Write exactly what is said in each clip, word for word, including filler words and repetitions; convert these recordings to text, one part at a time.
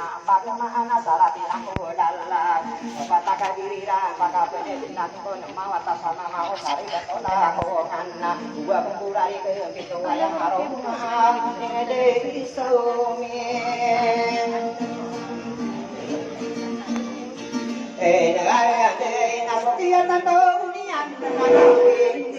Pagmaana sa rati na ko dala, pagkakadiri ra, pagkapwede din natin ko na mawata sa mama ko sa rida ko na ko ngana, uwa kong kurari ko, kito kaya maro, ah, hindi sa umin. Eh, nagari ang day na so kiyatan to, niyan na nagawin.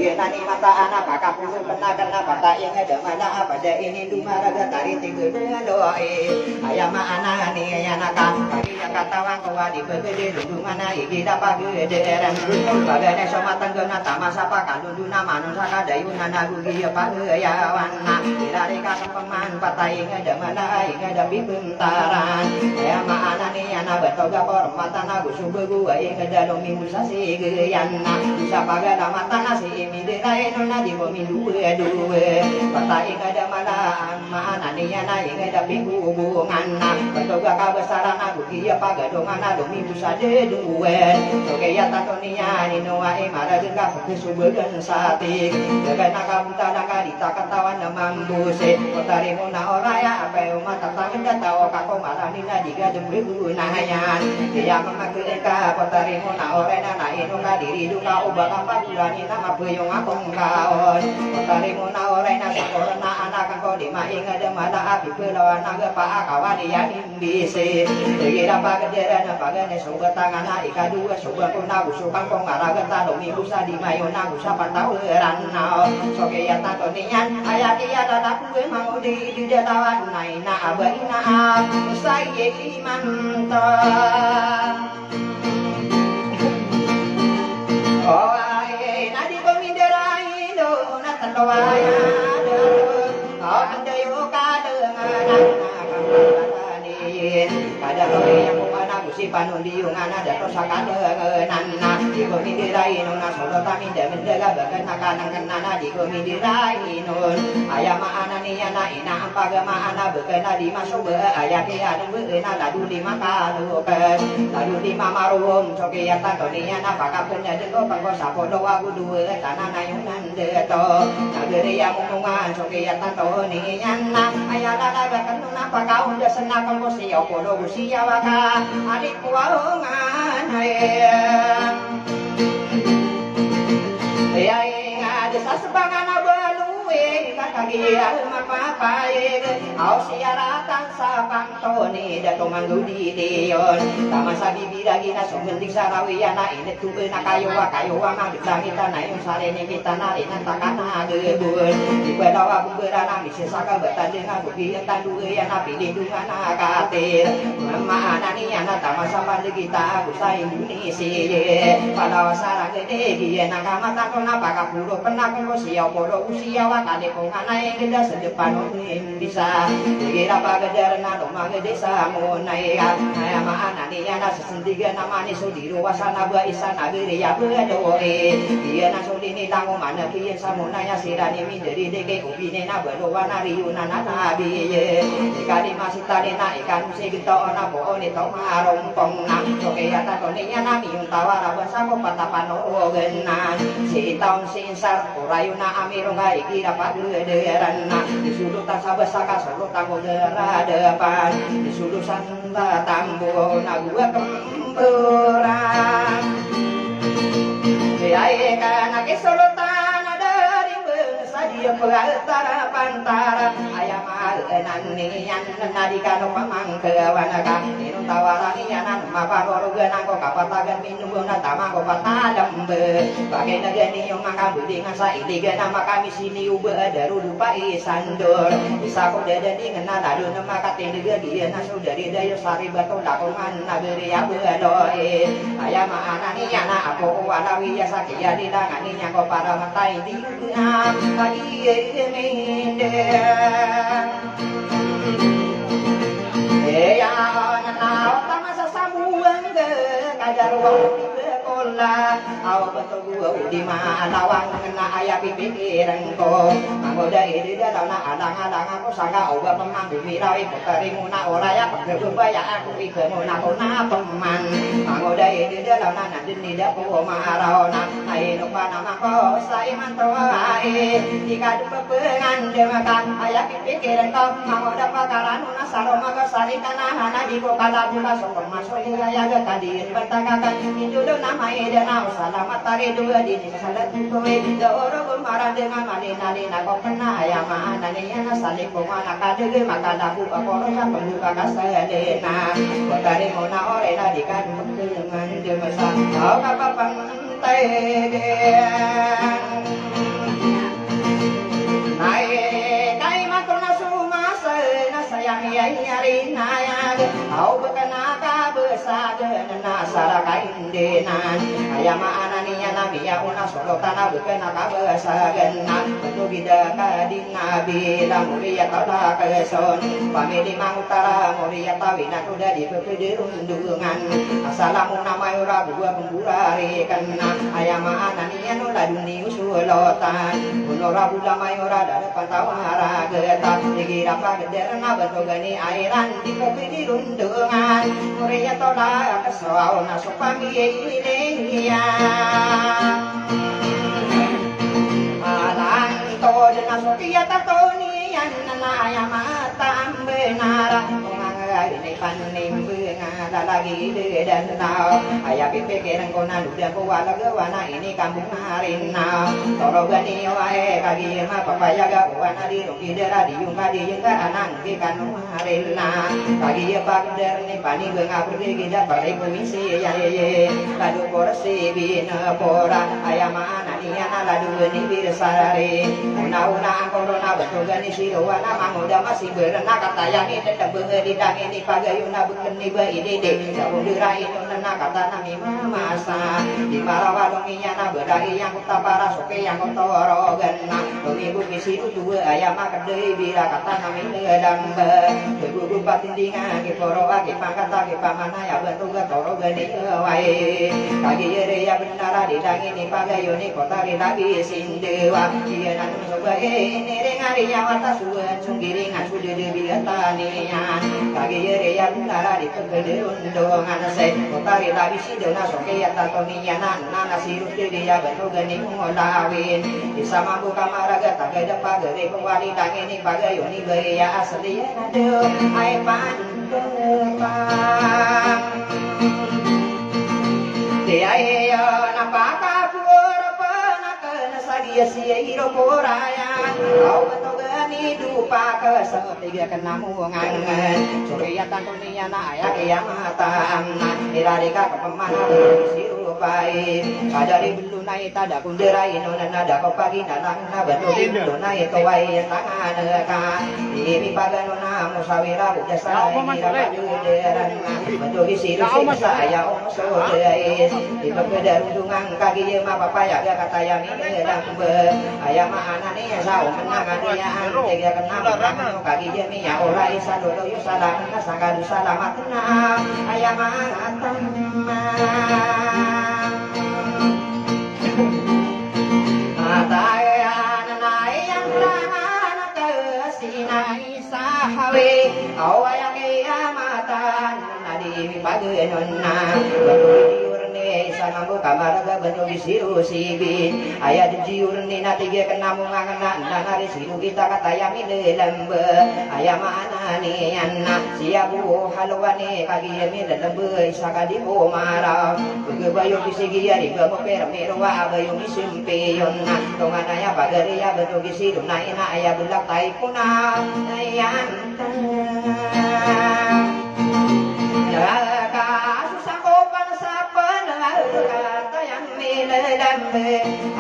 Iyan ani mataan a pakapolo pn a kna pata ingd a mala a pd a inindo a maragat a ritig a daloy. Aya maana niyan a ka, katawan ko a di pagdalondongan a igira pagdalondongan. Paganay so matnggaw na taman sa pakalondon a manon sa kadayonan a gogi a pagayawan. Irari ka Pman pata ingd a mala a ingd a pipntaran. Aya maana niyan a btog a kormatan ago so bago a ingd a lomimbo sa sigayan. Sa pagalamatan a si Imid Raino na di komindowadowa. Pata ingd a mala a maana niyan a ingd a pibobongan. Btog a kabasaran ago giya pagadongan a lomimbo sa dadowan. So kiyatan to niyan ino a imaragn ka pkhasobagan sa tig. Dagana kabontalan ka di ta katawan a mambo sii. Kotarimo na oraya a pay o matatangd a taw ka ko marani na di ka dn pgonayan. Iya mamakl ka kotarimo na oraya na ino ka di rido ka o ba ka pagorani na mabayong a kongkaon. Kotarimo na oraya na sa korna anak ko di maingd a mala a pipalawan a gapa a kawani yan. Bisi, igira pagdalondongan a paganay so batangan a ikadowa so bangko na go so kangkong a ragat a lomimbo sa di mayo na go sa patawaran na. So kiyatan to niyan, aya kiyatan a ko e mangodi di datawan na ina a ba ina a, sa iye imanto. O, ay, na di ko mindiray, no, na tlo, ay, ano, o, anday o kalangan, na, na, kalangan, kada ko iya ko mana, gusi panondiyongan, na dato sa kalangan, na, di ko mindiray, no, na solo ta minda, minda, ga, bagan, na kanang, na, na, di ko mindiray, no, aya maana niyan, na, ina, ang pagamaan, na, bagan, na, di masoba, aya, kaya, na, lalo di makalukas, lalo di mamarom, so kiyatan to niyan a pakapnadn ko pangko sa polo ago dowa, tana na iyonan dato. Nagari a momongan, so kiyatan to niyan a, aya lalagan kano na pakaondas na kangko siyaw polo go siyaw a ka, alit ko a ongan, ay. Aya ingd sa sbangan a baloy, kakagiya mapapaig, aw siyaratan sa pang Toni da tomanggaw di liyon. Taman sa bibiragi na so ngendig sa rawiyan a inetoon a kayo a kayo a magdangit a nayon sa rinimita na rinantakan a gebon. Di palaw a bumberan a misesaka batandeng a gogi a tandoon a pilindongan a katil. Maana niyan a taman sa pandagitan ago sa Indonesia. Palaw sa ragedeg iyan a kamatan ko na pakapolo penakon ko siyaw polo o siyaw a kalipongan a inged a sedepan o Bisa, igira pagedar na lomagedi sa monay ka. Aya maana niyan a sesendigan a mani so di rowasan a ba isa na giri a ba doi. Iyan a so di nilang o manek iyan sa monay a siran i minderi deke o bini na ba lowan a riyonan a labi. Ika di masitalin a ika no si getoon a poon i tomarompong na. So kiyatato niyan a miyontawar a ba sa ko patapan o genan. Si taon si Sar, orayon a amirong a igira pagedaran na, di solotan sa basa ka solotan ko garadapan, di solotan sa tambo na gowa kemboran. Di ay ka na kisolotan a dari bangsa di pagtarapan tara, aya maanan niyan na di kano pamangkawan ka, ino tawaran iyan a maparorogan ko kapatagan minumbo na tamang ko patalamba. Bakay na gani yung makabuding sa iligan a makamisini uba a daro lupa isandor. Isa ko dadading na lalo na makatindeg a giyan a so dari dayo sa ribato lakongan na beri a baloi. Aya maana niyan a apo o walawi a sa kiyalilangan niyan ko para matay di Aw ba togo a o di maalawang na aya pipikirn ko. Mangoda i di dalaw na alang-alang ako sangka o ba pman gomiraw i ko tarimo na oraya pagkababaya ako i kamo na ko na pman. Mangoda i di dalaw na nandn i da ko maaraw na. Ay no pa naman ko sa imanto ay di ka dn pepengandm ka aya pipikirn ko. Mangoda pakarano na sa roma ko sa di ka na hana di ko kalabola so pman Soy aya ga kadi bantang ka kan indolo na maida na o salamat a rido a di ni salat ko i da oro ko marande nga malina-lina ko kena aya maana niyan a sali ko mana kadege makalabo a koro sa pembuka ka salina ko tarimo na ore na di ka dun mande masa o kapapantay. Nai kai mato na sumasa na sayang iya iya rinayag. Aw ba ka na kabasag na sara kai ndinan. Aya maana niyan a miyaona solotan a ba ka na kabasag na. Oto gida ka di na bilang moriya tala ka son. Pamili mangutara moriya tawi na toda di pepederundungan. Asalamu na mayo rabu a pemburari ka na. Aya maana niyan o laduni solotan. Ono rabu la mayo ra da da pantawara geta. Igira pageder na ba toga ni airan di pepederundungan. Moriya tola ka so aw na so pamiliya. Alanto dn a so kiyatato niyan na aya mataan benar. Ongangay ni panimbenga lalagi dedan na. Aya pipikirn ko na luda ko wala gawa na ini kambung arin na. Torogan iyo ay kagiya mapapayaga ko wana di rong kidara di yung kadi yung ka anang di kanu Arila, kagiya pagder ni pani benga pergi gida pergi komisi ya ye ye. Kadu korsi bina pora, aya maana niyan a ladu ni birsari. Una-una ang korona betugan ni siruan a mangoda masiber na katayang ini tebeng di dang ini pagayo na beken ni ba ini de. Sabong dira ino na kata na mimamasa. Di marawalong iyan a bedai yang kota para soke yang kota orogan na. Lumigo ki siru Tuwa aya makadai bila kata na minadamba. Begugu patindingan ki poro aki pangkata ki pamanaya batuga torogan iya wai. Kagiya riya benar a di dang ini pagayo ni kota di labi sindewa. Iya nanung soba ini ring ari ya wata suwa sunggiringan suda de bila taniyan. Kagiya riya benar a di pagkederundungan se kota di labi sindewa na soke ya tato niyan na na siru Di di ya batuga ni mulawin. Isa mambo ka maraga taga da pagari ko wali dang ini pagayo ni baya asli na do. Ay pandepa. Di ay ya na pakapur panakana sagiya siya iro poraya. Aw batuga ni dupa ka sa tiga kena mo ngangan. Suriya tanto niya na aya kiyamatan. Irari ka kapamana siru Pai, kadari belo na ita da kundera ino na nada ko pagi na lang na batu belo na ito ay tangan ka. Ini pagano na mo sawira ko jasa ini ra pagi deran na batu gisi do sing sa aya o so dais. Di pagkederundungan kagiya mapapaya ga kataya mi deran be. Aya maana niya sa o menang aniya ang tiga kenam kagiya mi ya ora isa dolo yo salang na sangka do salamat Aya matan. Atayan na iyang ranan ka sinay sahawi. Aw aya kiyamatan na di mi pagnon na. Bago di urni sa mambo kamaraga bano di siru sibi. Aya di urni na tiga kenam ngangana na nari siru kita kataya mi lelamba. Aya maana niyan na. Siya bo halwani kagiya mi lelamba isa kadi ko mara. Pagbayo ki sigiya di ba mo permi rowa abayo mi simpiyon na. Tonganaya pagariya ba to gisido na ina aya belak tay ko na. Ayan ta. Naka susa ko pan sa pan katayang mi lelamba.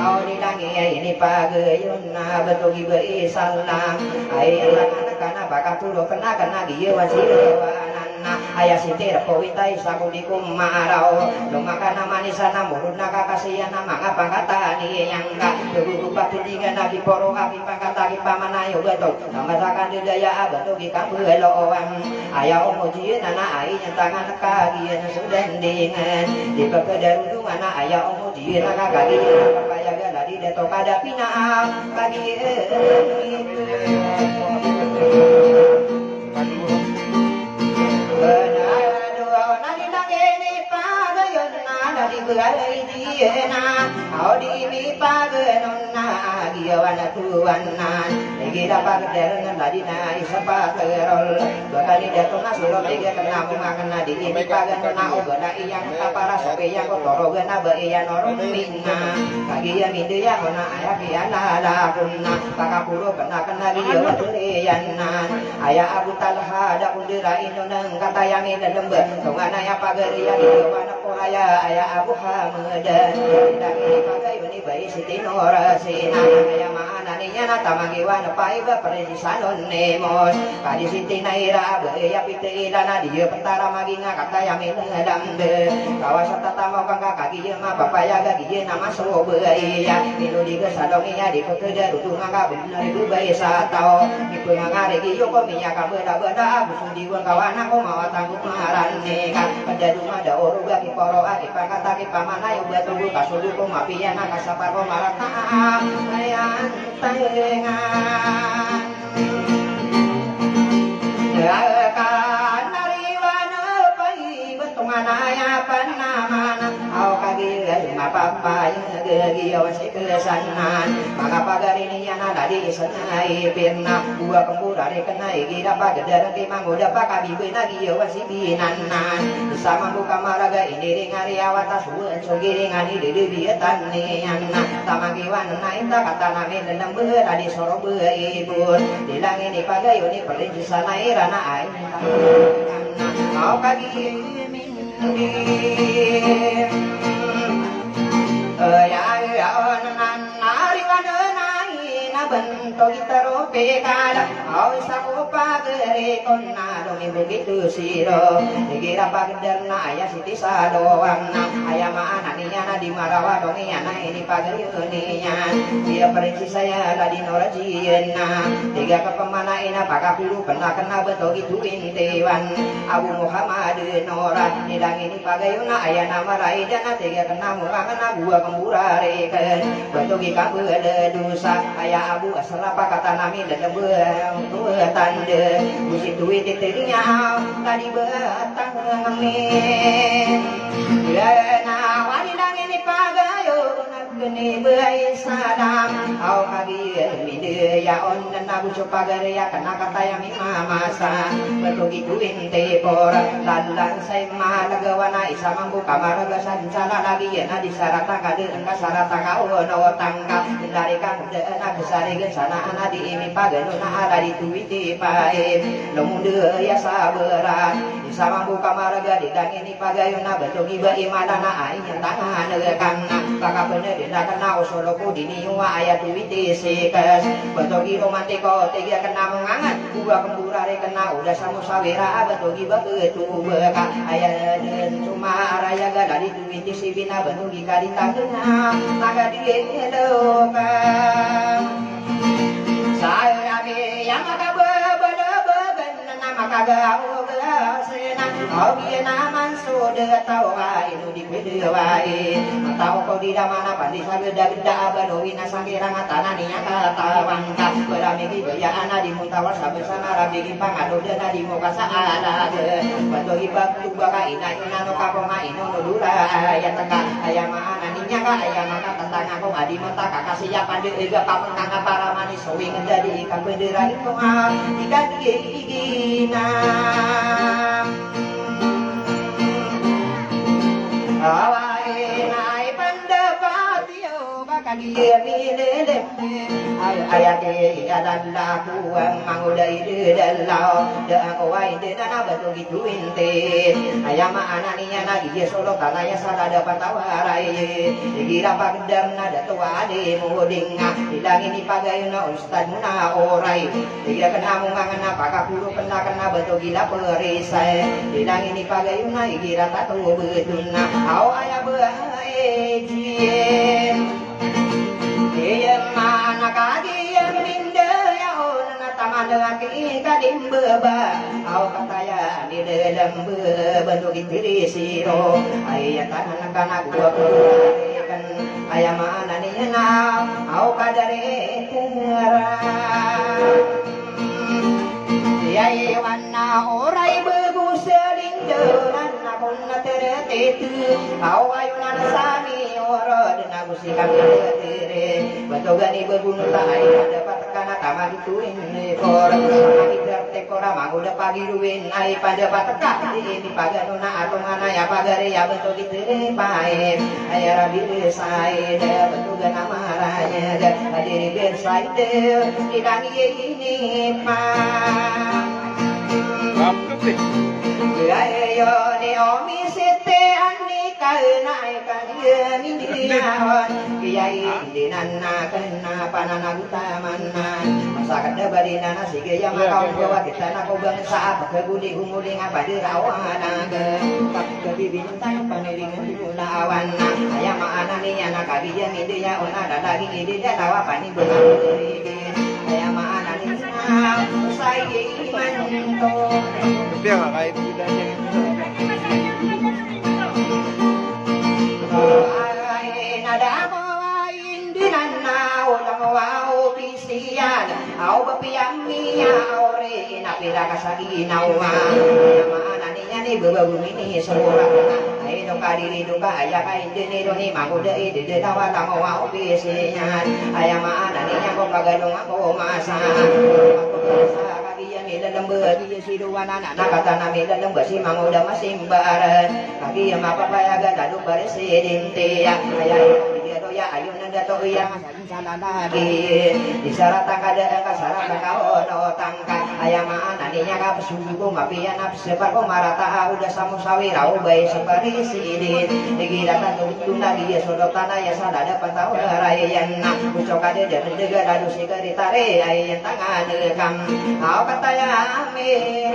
Aw di dangi ay ni pagayon na ba to giba isalang. Ay alang anak kana baka puro kena kena giya wasilawanan. Aya siti repo wita isa ko di ko maraw. Lomakan a manisa na morod na kakasiya na manga pangkatan iyan ka. Begogo patindingan a kiporo a kipangkata kipamanayo beto. Na masakan di daya a beto kikambelo owang. Aya omojiyan ana ai nyantangan kagiyan so dandingan. Di pagkadarudungan a aya omojiyan a kakagiyan a kapayagan a di dato kada pinaa kagiyan. Bnar doon a di lagid i pagayon na di bgay di na. Aw di mipaganon na giyawan a tuwan na. Igira pagdar na ladi na isa paterol. Bakali dato na solo tiga kena mumang na di mipaganon na oba na iyan kapara sopi iyan kotoro gana ba iyan orong mina. Kagiya midaya ona aya kiyan lalakon na. Pakapuro kena kena giyawan turiyan na. Aya Abu Talha da kondera ino nang kataya milalemba. Tongan aya pagari aya giyawan a poraya aya Abu Hamad. Dangi pagayon i bai siti norasina. Aya maana niyan a tamangiwan a pai ba prinsesa non nimos. Kadi siti naira a bai a piti ilan a diya petara magina kataya milalemba. Kawasa tatamaw kangka kagiya mapapayag a giya na masoba iya. Ino di ga salong iya di pekeda rutungan ka Nari bebay sa taw, di pengangari iyo ko miya ka bada-bada, ago so di wangkawan ako mawatan ko marani ka. Pada duma da oro ga kiporo a kipangkata kipamanayo ba togo ka sogo ko mapiya na kasapar ko marata a ayan tayengan. Aka nariwan a pai betongan aya panaman. Aw kagiya mapapayag a giya wasi Kesanan, manga pagari niyan a ladi isna i pirna, buwa kembur ari kena igira pagedar ki mangoda pakabibi na giya wasi binanan. Isa mambo ka maraga ini ringan riyawa ta suwa so giringan i didi biyatan niyan. Tamangiwan na inta kata nami lelem bera di soro be ibur. Dilang ini pagayo ni perinci sana irana ay. Mau kagi Aya, aya, o, nan, nan, nari, wa, nan, nai, na, bento, gitaro, pekala, aw, isa ko pagari, kon, na, domi, bukit, siro, igira pagdar na, aya, siti, sa, doang, na, aya, maana niyan, na, di, marawa, dong, iyan, na, ini, pagari, niyan, iya, prinsi, saya, la, di, nora, jiyan, na, tiga, kapamana, ina, pakakulo, pena, kena, beto, gitu, intiwan, Abu Muhammad, nora, nidang, ini, Pagayo na aya na maraida na tiga kena murang na buwa kembura reken. Batogi kambel dosa aya abu asra pakatan ami lelebeng tuwe tande. Busi tuwi titirinya tadi betang amin. Iya na wani nang ini pagayo na Keni baya salam, aw kagiya midaya on na nabuso pagariya kena kataya mimamasa. Batogi tuwin tipor, lalan sa ima lagawa na isa mambo kamaraga sa di sala lagi ya na di sarata kade engka sarata kawo na wotangka. Dari kamuda na besari gensana ana di imi pagano na ala di tuwi tipain. Lomuda ya sabera, isa mambo kamaraga di dangin Pagayo na batogi ba imala na ai nyantangan rekan na. Pakapened na kena osolo ko diniyo a aya tuwi ti sikes. Batogi romantiko tiga kena mengangan. Buwa kembura reken na oda sa mosawira a batogi ba ketubeka. Aya den suma araya ga lali tuwi ti sibina batogi kadi tangena. Taga di eloka. Saya abi yang maka bebele beben na makagaw gasena. Aw giya naman so detaw ka ino di pwede wai. Mataw ko di damana pandi sa geda-geda abalo wina sangkirang atanan iya katawan ka. Berami di baya ana di muntawar sa besana rabi di pangado dena di mo kasaala de. Bato ibag tuba ka ina ina no kaponga ino no dula ayat ka. Aya maana ninya ka aya maka tatanga ko adi mata ka kasiya pande ega kapengkanga para manis. Sowing dadi ika pederan ko a ika gigina. Awai nai pendapat iyo kakan Iya milelembe, ay, aya ki iya lalakowan, mangoda i dedalaw, da ako ay denan a bato gitowinti. Aya maana niyan a giya solotan aya sa lada patawaray. Igira pagdam na da to a di mo dinga, ilang inipagayon a ustad mo na oray. Igira kena mo nga ngena pakaporo kena kena bato gila perisay. Ilang inipagayon a igira tato bedon na. Aw aya ba ay jiyem. Iya maana kagiya mindayaon na taman a ki kadimbaba. Aw kataya milelembe bato gitiri siro. Aya tanan kana kuwa kuwa. Aya maana niyan a aw kadari tera. Aya iwan na oray bego sa lindaran na kon na teretitu. Aw ayonan sa miyorod na go si kami tiri. Bato gani bego no ta ay padapat ka na taman tuwin ni kor. Sa kami terte kora mangoda pagirowin ay padapat ka. Di ini pagano na atongan aya pagari a bato gitiri pae. Aya rabi risaid, bato gana marayag, adiri risaid, ilang iya inipa. Ayo ni omisite ani kaena ikan iya mindiyawan. Iya indinan na kena pananagotaman na. Masa kada bali na na sige ya makaon bawa kita na ko bangsa apa kaguli humuli nga pada rawan aga. Tapi bibintan panilingan Lawan na, aya maana niyan na kagiya mindiyaon a lalaging ididalawa panimbang a lalaging. Aya maana niyan na, usay iman to. Piya nga kayo, di ba? Ay, nadamo, ay, hindi na na, walang wow, pisiyan. Aw ba piyamiya, aw ri, na pira ka sa ginawa. Aya maana niyan i baba bumini sa oras. Ay, no kadiri do ka, aya ka, hindi ni do ni magoda, i dede dawa tamo wa opis iyan. Aya maana niyan ko pagalong ako masa. Sa kagiya milalamba, kagiya si Duwan anak, nakatana milalamba si mangoda masimbar. Kagiya mapapayag a lalo presidente. Aya, iya do ya, ayon na dato iya. Sa lalagid, di sarat angka da angka sarat angka ono tangka. Aya maana niyan ka pesugi ko mapiya na pesepar ko marata a oda sa mosawira o bay sa presidente. Igira tanto beto na di iya sodotan aya sa lada patawaray iyan na. Oso ka da da mendegal a do sekretari aya iyan tangan kam. Aw kataya amin.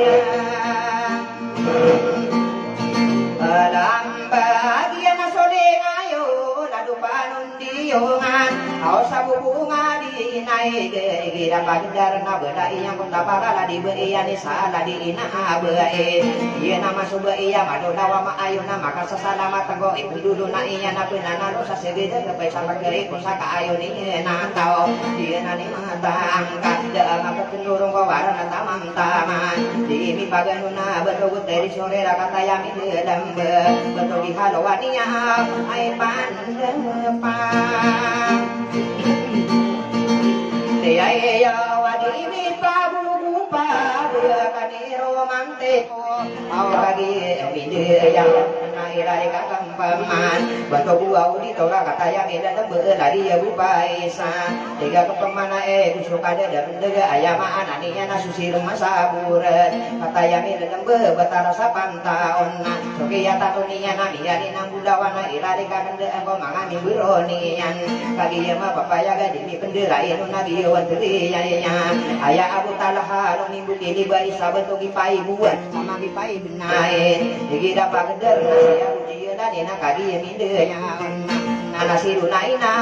Alam bagian a soling ayo lado panon diyongan, aw sa bobongan di naig, igira pagdar na bala iyan kon tapakala di ba iyan isa la di ina a ba e. Iyan a maso ba iya madolawa maayon a makasasalamat ko ipondolo na iyan a penanalo sa seged a gabay sa pagari ko sa kaayon iyan a taw. Iyan a ni matangka da a mapetendorong ko waran a tamang taman. Di mipagano na beto go teri sore ra kataya midelembe. Beto di halowan iya ay pandepa. Di ay iya wadi mipabubupa. Bula kani romantiko. Aw kagi midaya. Na irari kakam paman. Beto go aw di tora kataya midelembe. Lari ya bupa isa. Tiga ko pemana e, gusto ka da da mendaga, aya maana niyan na sosiro masaboran. Kataya midelembe, batara sa pantaon na. So kiyatato niyan na miyari nang bolawan na irari ka kenda angko manga mimbero niyan. Kagiya mapapayag a di mipendera ino na giyawan teriyan. Aya abo talaha, lo mimbukili ba isa beto gipaibuan. Sama gipaibenain. Igira pageder na siya bujiyan na nina kagiya mindaya. Na nasiru na ina.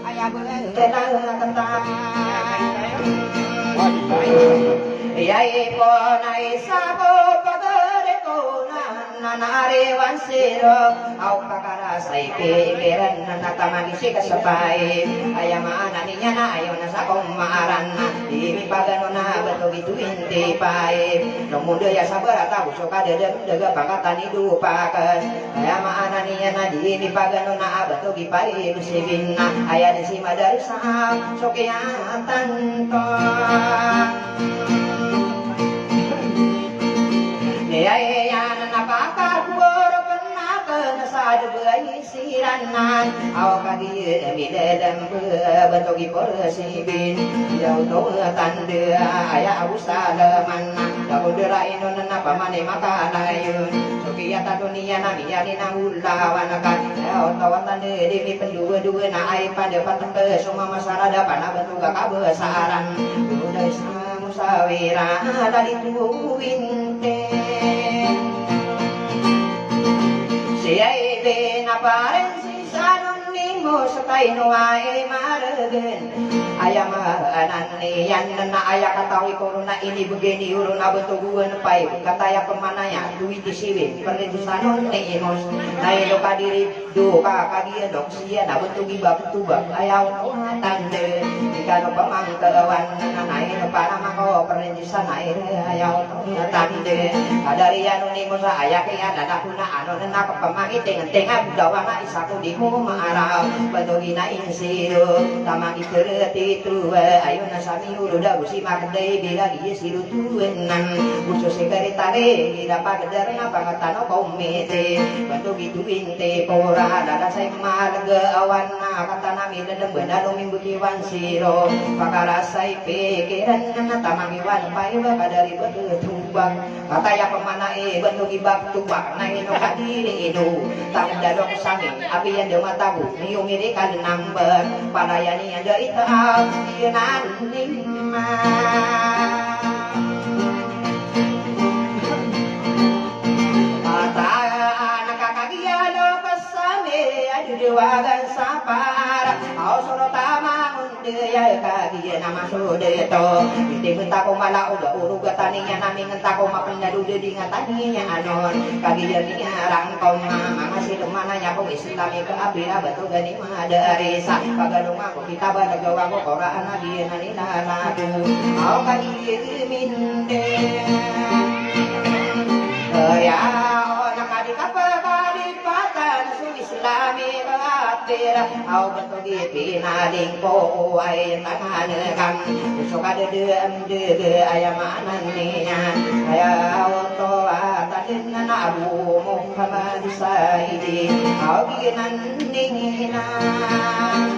Aya bala kenta. Iyai pon a isa ko pagari ko na, na, na ariwan siro. Aw pakara sa ipi, ikiran na, na tamagi si kasapay. Aya maana niyan na ayo na sa komaaran na. Di mipagano na beto gi twenty-five. Nomondo ya sa barata, boso ka dada mendaga pangkatan i dopakas. Aya maana niyan na di mipagano na a beto gi pari Sibin na aya di si madarisa so kiyatan to. Aya iyan na pakakor pena pena sa debay siran Aw kagiya milalamba batogi porosibin. Iya oto tanda aya ago salaman. Dago dera inon na pamane makalayon. Sokiya tadoniya na miyari na ulawan ka. Iya oto tanda di mipendowa-dowa na ay pada patengka soma masarada pana batoga kabesaran. Uday sa Sawira lalitu winte. Siyai binaparen si sanon ni Musa taino ay maregen. Aya maanan iyan na aya katawi ko ron na inibegay niyo ron a betogowan pay. Kataya pemanaya, duwi ti siwin, peren si sanon ni Musa. Na ino kadiri Doka kagiya doksiya na betogi bak tobak aya oto tanda. Di kano pamangkawan na nai na para mako perintisan aya oto tanda. Kadari ano ni Musa aya kiya na nakuna ano na nakapamangiting-ting a gawa nga isa ko di ko maaraw. Betogi na insiro tamagi tereti tuwa ayo na sami uro dago si makday bilagi Sirotuwenan, oso sekretari, ira pagedar na pangatano komite, batogi tuwinte, pora, lala say malaga awan na katanami, lalamba na lomimbeki wan siro, pakarasay pikiran na tamang iwan paiwa kadari betubak, kataya pemanae, batogi bak tubak, na ino kadiri ino, tanda dok sami, apiyan da matago, niyo mirikan number, palayani anda ita, inan Kagiya lo kasami a dede wagan sapara, aw soro tamangon deya kagiya na masodeto. Iti menta ko mala oga oroga taniya na mingenta ko mapenda do dedi nga taniya anon. Kagiya miyarang ko mama ngasi do manaya ko Islami ka apira bato gani madarisa. Pagalonga ko Kita ba nagawa ko Qur'an a di na nilalago. Aw ka di minde. Kaya o nakadi ka pa kalipatan so Islami ka apira. Aw bento di pinaling ko ay tangan kan. So kadedem dede aya maanan niyan. Aya oto ataden na Abu Muhammad Saidi. Aw ginan ninginan.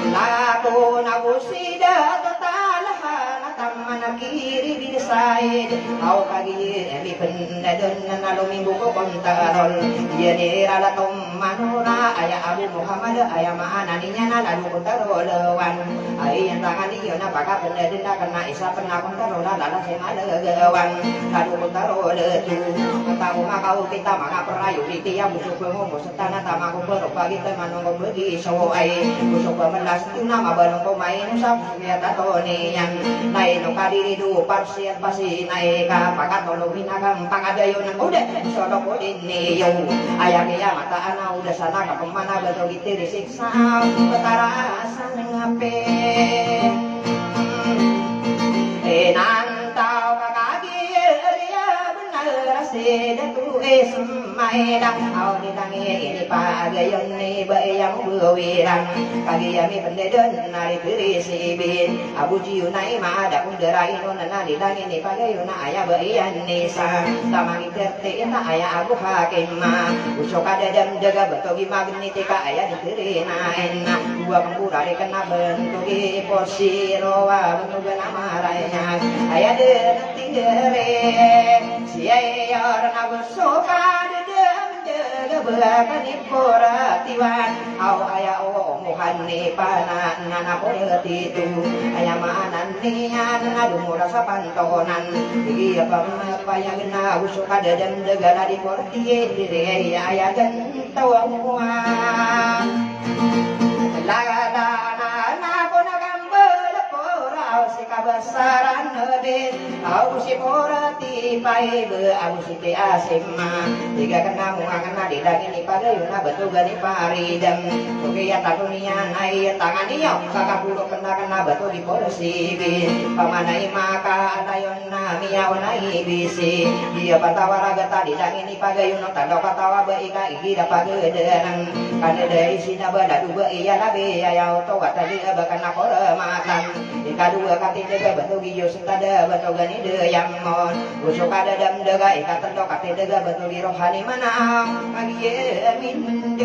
Lako na go sida tatalahan a taman a kiri bin Said. Aw kagiya mi pendadon na lomimbo ko kontarol. Iya ni rala tom manora aya Abu Muhammad aya maana niyan na lalo kontarol wan. Ay yang tangan iyo na paka pendadon na kena isa pena kontarol na lala si malagawan. Lalo kontarol tu. Ketaw makaw kita manga priority a bosok pengomos Tana tama ko poro pagita manong ko pegi so ay. Bosok pemelas tuna mabalong ko maino sa bosok ya tato niyan. Na ino kadiri do parsiat pasi na ika pakatolo minagam pakadayo na kuda. Solo ko din niyo. Aya kiya mata ana uda sana ka pemana bato gitiri siksa. Petara sana ngape. Inantaw ka kagiya Rasi datu Ismail, aw di tangi ini pagayon ni ba iyang bawiran. Kagiya mi pendedon na di tiri si bin. Abu Jiyu na ima ada kundera ino na na di tangi ni pagayon na aya ba iyan ni sa. Tamang iterti ina aya Abu Hakim ma. Uso kadadam daga betogi magni Tika aya di tiri na ena. Dua kembura di kena bentuk i posiro wa bentuk na maraya. Aya di tiri. Siya iya orang abu suka di dem de gabra kani pura tiwan. Au aya o muhan ni pana nana pura titu. Aya maanan niyan na dumura sa pantonan. Iya pamapaya gena usuka dadam dagala di pura tiye diri aya aya gen Tawa mo a. Lagana na ko na gambal pora aw si kabasaran na din. Aw si pora ti paiba aw si ti asim ma. Tiga kena mo a kena di dagin i pagayo na batugan i paridam. Oke ya tato niya na iya tangan iyo. Kakapuro kena kena batu di pora sibi. Pamanay maka atayon Na miyaona i bisi, iya patawa raga tadi dangin i pagayon o tanda patawa ba ika igira pagadanan. Kanada i sinaba dadu ba iya labi aya oto watadi aba kana korematan. I Kadowa ka tindg a btog i Diyos, tada btog a nidayamon. Go so kadadamdg a ikatlo ka tindg a btog i rohani mana, kagiya mindg.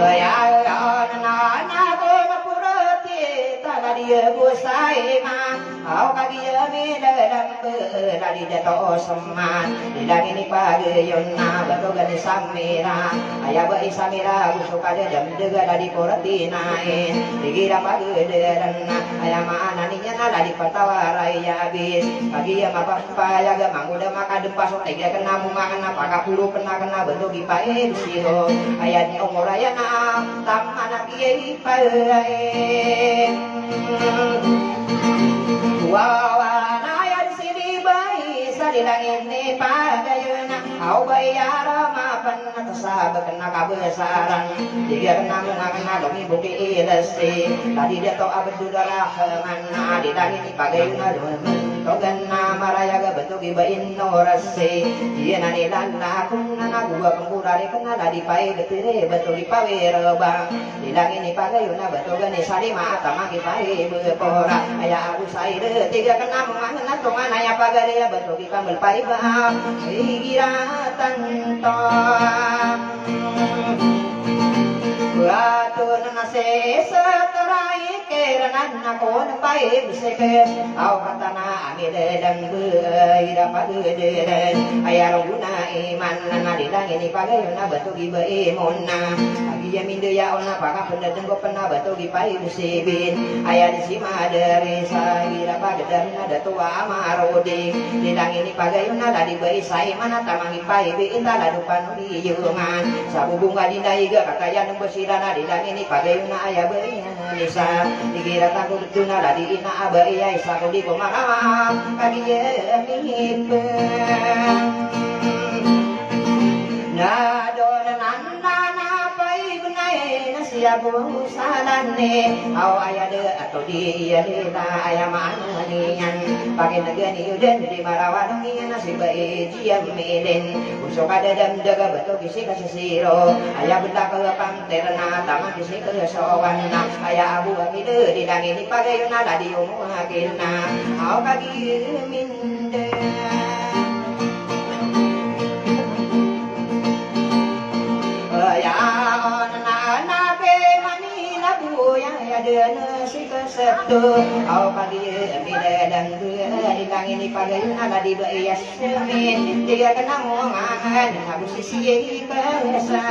Aya, aya, nana, nana, go maporati, tada di a go sa iman. Aw kagiya midalamb a ladi dato o sman. Di lagid i pagayon na btog a ni Samira. Aya ba i Samira go so kadadamdg a ladi porati nai. Igira pagdrn na aya maana niyan na ladi patawar a iyabis. Kagiya mapapayag a mangoda makadmpa so tig akn a monga akn a pakaporo pn akn a btog i paid siro. Aya di omor aya na taman a kiyaipay. Wawa na yan sini bay sa di lagid i pagayon na. Aw ba iya rama pn na tasabak na kabasaran. Di akn a monga akn a lomibok i ilasi. Ladi dato a bdod a rahman na di lagid i pagayon na lomantog a marayag a btog i ba inorasi. Di na nilalakon na nago a kmborari kna ladi paid tiri btog i pawir ba. Di lagid i pagayon na btog a ni Salima a taman ki paid bpora. Aya ago sa id tig akn a monga akn a tongan aya pagari a btog i kambl paid ba. Igira tanto. Ato na na sesa tarai kiranan na kon paid sikes. Aw katana a midalamb a ira pagdrn. Aya rogona iman na di lagid i pagayon na btog i ba imon na. Kagiya mindg aya on na pakapndadn go pn a btog i paid sibin. Aya di si Madarisa ira pagdrn na dato a marodi. Di lagid i pagayon na ladi ba i sa iman a taman i paid i intalado panodi. Iyoman sa bobong a di na iga katayan mbasira na di lagid i pagayon na aya ba iya nisa. Igira tanto dito na ladi ina a ba iya isa ko di ko marawa. Kagiya mipn na doon na nana pay bnay na siya bo salane. Aw aya de ato di iya de ta aya maana niyan. Pakinegen iyo den di marawa nang iyan na si ba i Jiyam Eden. Go so kadadamdg a btog i sika siro. Aya btad ka pangter na taman di sika sowan na. Aya ago a kid di lagid i pagayon na ladi omo a kid na. Aw kagiya mindg. Aya on na na pe mani na buya aya den sika Sabto, aw kagiya midalamb a ilangin i pagayon na ladi ba i Yasmin. Tig akn a monga akn na go si siyay ka sa.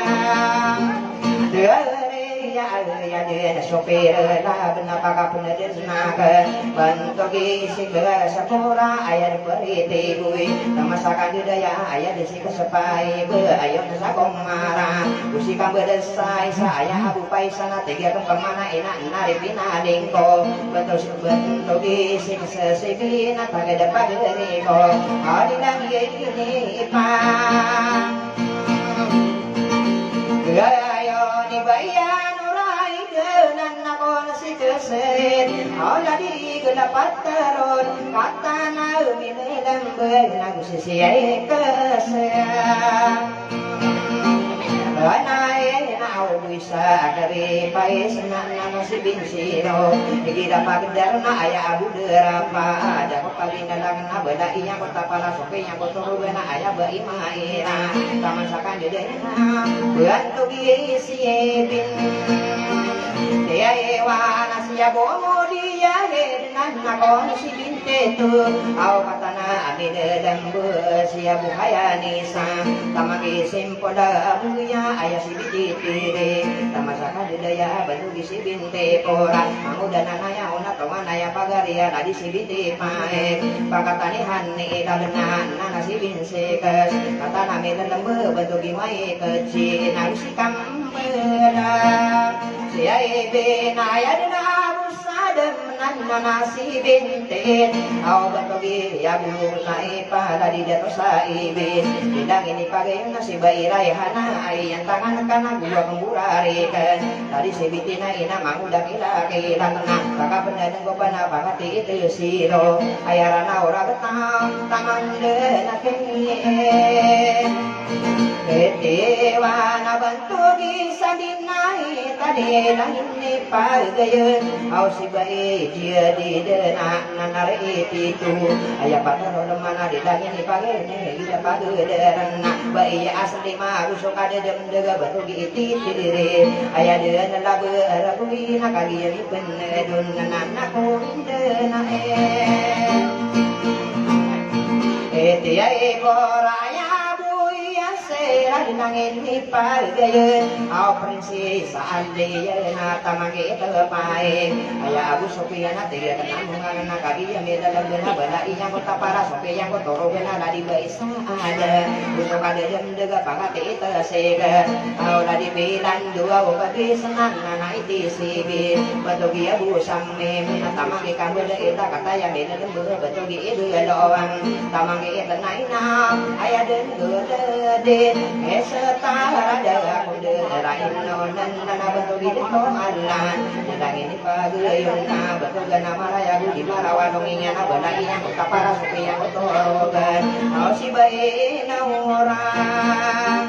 Dari ya, ya, ya, so pira la bna pakapnadn na ka. Bantog i sika sa pora aya di pari tiboy. Tama sa kandidaya aya di sika sa pay ba ayon sa komara. Go si kambadn sa isa aya ago pay sa na tig akn pamana ina na ri pinalingko. Bantog, bantog i sika sa sibin a tagad a pagari ko. Adi lang iya ini pa. Gaya ni bayan oray kna na ko na si kesen. Aw ladi gna pataron. Katana minilambay na go si siyay kesen. Anay na aw go isa a kari pay sna na na si bin siro. Igira pagdar na aya ago dara pa ada ko paginalang na bala iya ko tapala so kanya ko toro na aya ba i maira. Taman sa kandidaya. Bantog i siyay bin. Tiyay wa na siya bo mo di ya he. Nan na ko na si bin Teto, aw katana a midalamb a siya bo haya ni sa. Taman ki simpoda a bo iya aya si bititiri. Taman sa kandidaya a bantog i si binte pora. Mangoda na naya ona tongan aya pagari a ladi si binte pae. Pangkatanihan ni ilabna na na si bin sekas. Katana midalamb a bantog i mai kecil na si kambala. Siyay bin aya dn a bo sa dn Nan na na si bintin, aw bantog i ago na i pala di dato sa ibin. Di lagid i pagayon na si ba i Rayhana, aya tangan ka na go a kmborari kn. Tadi si bintin na ina mangoda kilakila na, pakapnadn ko pn a pakatiit siro. Aya rana ora btang taman dn a kini. Itiwan a bantog i sandi na i tadi langit i pagayon. Aw si bai jiyadi dena nanar i tito. Aya patarod mana di langit i pagayon. Gida pagayon na bai asli mago so kadedem dega bantog i titiri. Aya dena labe rabu i na kagiyami penedon na nakumin dena e. Iti ay koraya buya sera di langit i pagayon. Aw prinsesa Aliya na tamang i tepae. Aya Abu Sufyan a tiga kena mungan na kagiyami dalam dena bala iyang ko tapara Sufyan ko toro gena ladi bai sa ada. Buto kadedem dega pangati ita sega. Aw ladi bilan dowa o bagi senan na iti sigi. Bantog i Abu Samim na tamang i kambal ita kataya mina Bantog i idalowan, tamang i ita na ina, aya den dodeden, e setara da kundera ino, nan, nan, bantog i dito alan, di langit i pagayon na, bantog a na maraya go di marawan o ngiyan a bala iyan ko kapara Sufyan ko torogan, aw si bai na orang.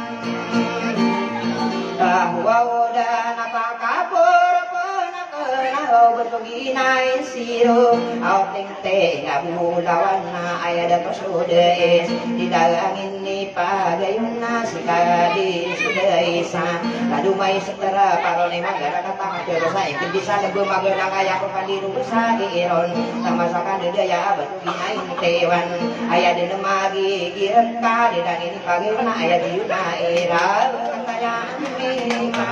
Kahuwa o da na pakaporo pena kena o bantog i na isiro, aw ting Tega bolawan na aya da to so dais, di langit i pagayon na si kadi so dais a. Lado mai setara paron i magara na tamat dosa, ingked di sa lebo magara kaya ko kadi dosa iron. Tama sa kadi daya abat o ginaintiwan. Aya den a magigiran ka, di langit i pagayon na aya di yun na ira. Kataya ni ka.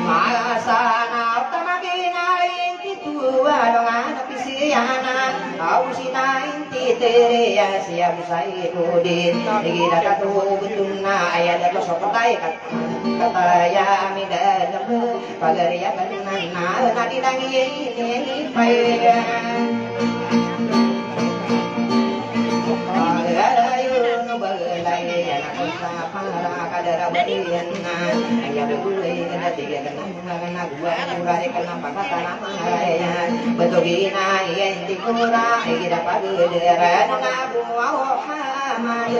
Masa na o tamang i na Tuwa no nga na pisiya na, aw si na inti tere ya siya busay ko din. Igi da ka to betum na aya da to so patay kat-, kataya ami da na mo. Pagari ya ka na na na di lang iya ini pay. Pagari ya no balay ya na ko sa para kadara bariyan na. Aya da bulay ka na tiga ka na. Bantog i na iya inti kura, igira pagdara na Abu Muhammad.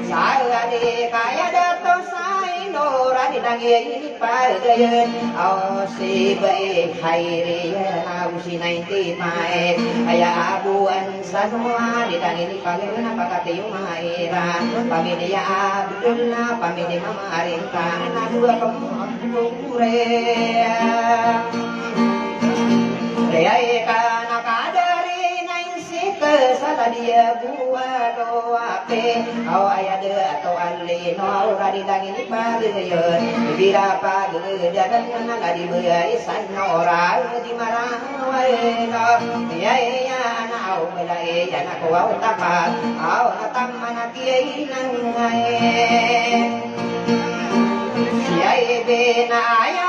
Sa di kaya dato sa inora di nang iya ini pagayan. Aw si bai hairi ya Abu si ninety-five. Aya Abu an Sa dowa di tangini pagari na pakatiyo maira. Pamiliya Abdul na pamili mamarinta na dowa kemukure. Riyai kana kadari na insik sa tadiya buwa dowa pe. Aw aya de ato alino aw radi tangini pagari. Bira pagari dadan na ladi beri san ora di mara. Wayna, iya, iya, na aw bala, iya, na ko aw tapat, aw na tamana kiyay nangay. Siyay bina aya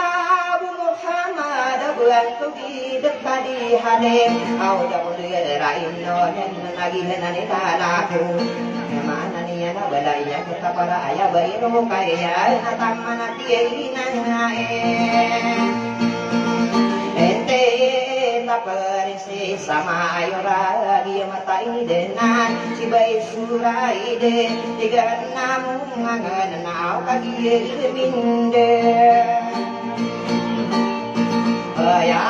Abu Muhammad, buwan ko gidek tadi halim, aw da ko dira ino, nen nagihan ani talaku. Aya maana niyan a bala iyan ko tapara aya ba ino kaya na tamana kiyay nangay. Ente ta parinsi sama ayo ragi mata idenan si bai sura ide tiga namu ngangan na au kagi minde. Aya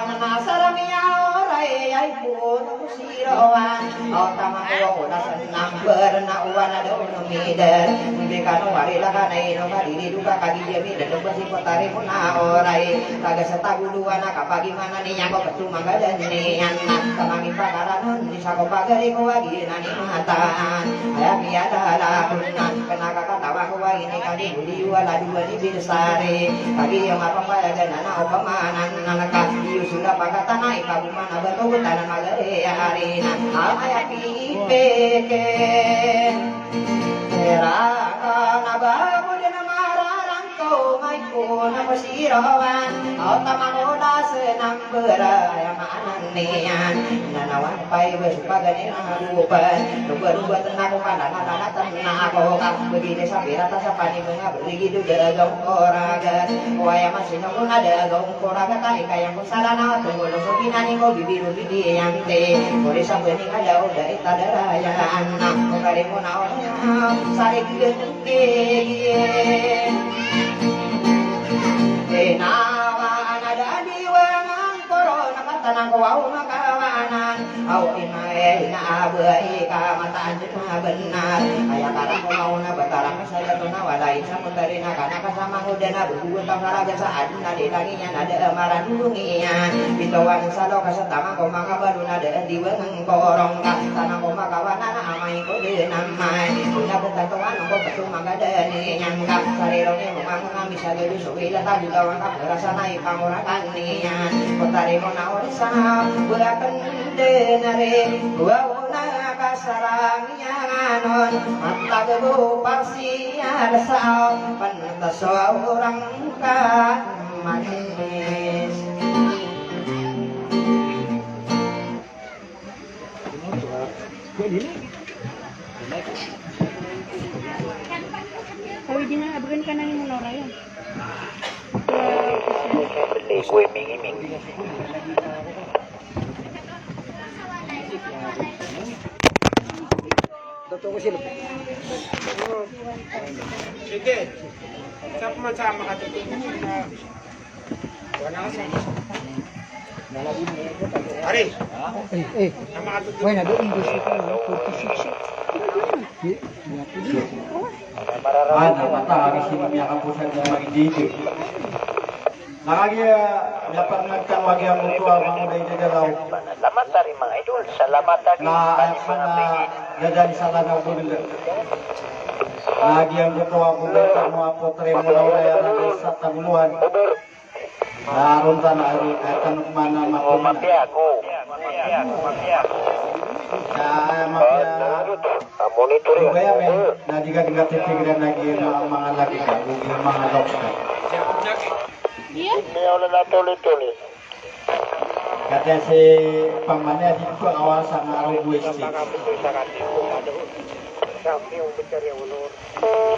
na sarami au rai ai pun Sirowan, o tamang o ola senang berna uwan ada uno mider. Mbi kano wari laka na ino kadiri duka kagi jami dan lupa si kotari muna orai. Kaga setagu dua na kapagi mana ni nyako petu mangga dan ni yana. Tamangi pakaranon di sako pagari ko wagi na ni mataan. Aya kiyata lakun na kena kakatawa ko wagi ni kagi budi wala dua ni birsari. Kagi yang apa paya gana na o pamanan na naka. Iyo sula pakatana ikagu Mana ba to tanan magari ari na amay a pipeke. Tera ka na ba mo di na mararang ko may ko Ona ko sirawan, o taman ko da senang beray a maana niyan. Nanawan pay ba so paganay na lupa, lupa-lupa tena ko kala na tena ko ka. Bibili sa pirata sa pani mga beli gitu da agaw ko ragat. Waya masino ko na da agaw ko ragat, ay kaya ko sa dana, tunggulo so binani ko bibiru bibiyante. Kori sa bani ka daw da ita da raya anak ko kari mo na o sari gigit. Inawa na da diwang ang korona, katanan ko aw makawanan. Aw inae, inaabai ka mataan di mabenar. Aya karang ko mauna bataran ka sa dato na walay sa putari na kana ka sa mangoda na bebugo taw sa raga sa adun na di lagi niyan na da marandungi iyan. Bitaw a sa loka sa taman ko makabalo na da diwang ang korong ka. Tanan ko makawanan a amay ko di namay. Una ko tatoan ko pato magadani niyan ka. Sariro ni mo ang kami sa gado so wila tabi lawan ka. Rasa na ipangorakan niyan. Kotari mo na orisa. Wala pendena re. Wala na kasarang iyanganon, matag bo parsiya da sa aw, pantas so orang ka manis. Kawid na, abagan ka na ni Munora yan. Sige. Sa pamansama ka, tutunan na. Wala ka sa. Ari. Eh, eh. Wala na doon, gusto ko na, forty-six. Di, di ako di. Ah, na mata, ari sino miyakaposan sa magididi. Na kagiya, dapat nagtawag iyan ko a mangoda i dagalaw. Salamat ari mga idol. Salamat ari. Na, ay, na, dadali sa lanaw ko nila. Na, giyan ko to ako, ko mo apo, try mo na wala yan, sa taguluhan. Na, aron tana, aron, ay, tanong man na mapuna. Mapiya ako. Mapiya ako. Mapiya ako. Na, mapiya. Monitor. Di ba yan, men? Na, di ka, di ka titignan lagi yung mga, mga laki ka, yung mga loks ka. Iya. Hindi ako na natuloy-tuloy. Kata si Pamane, di ko kawasan na ako buwis.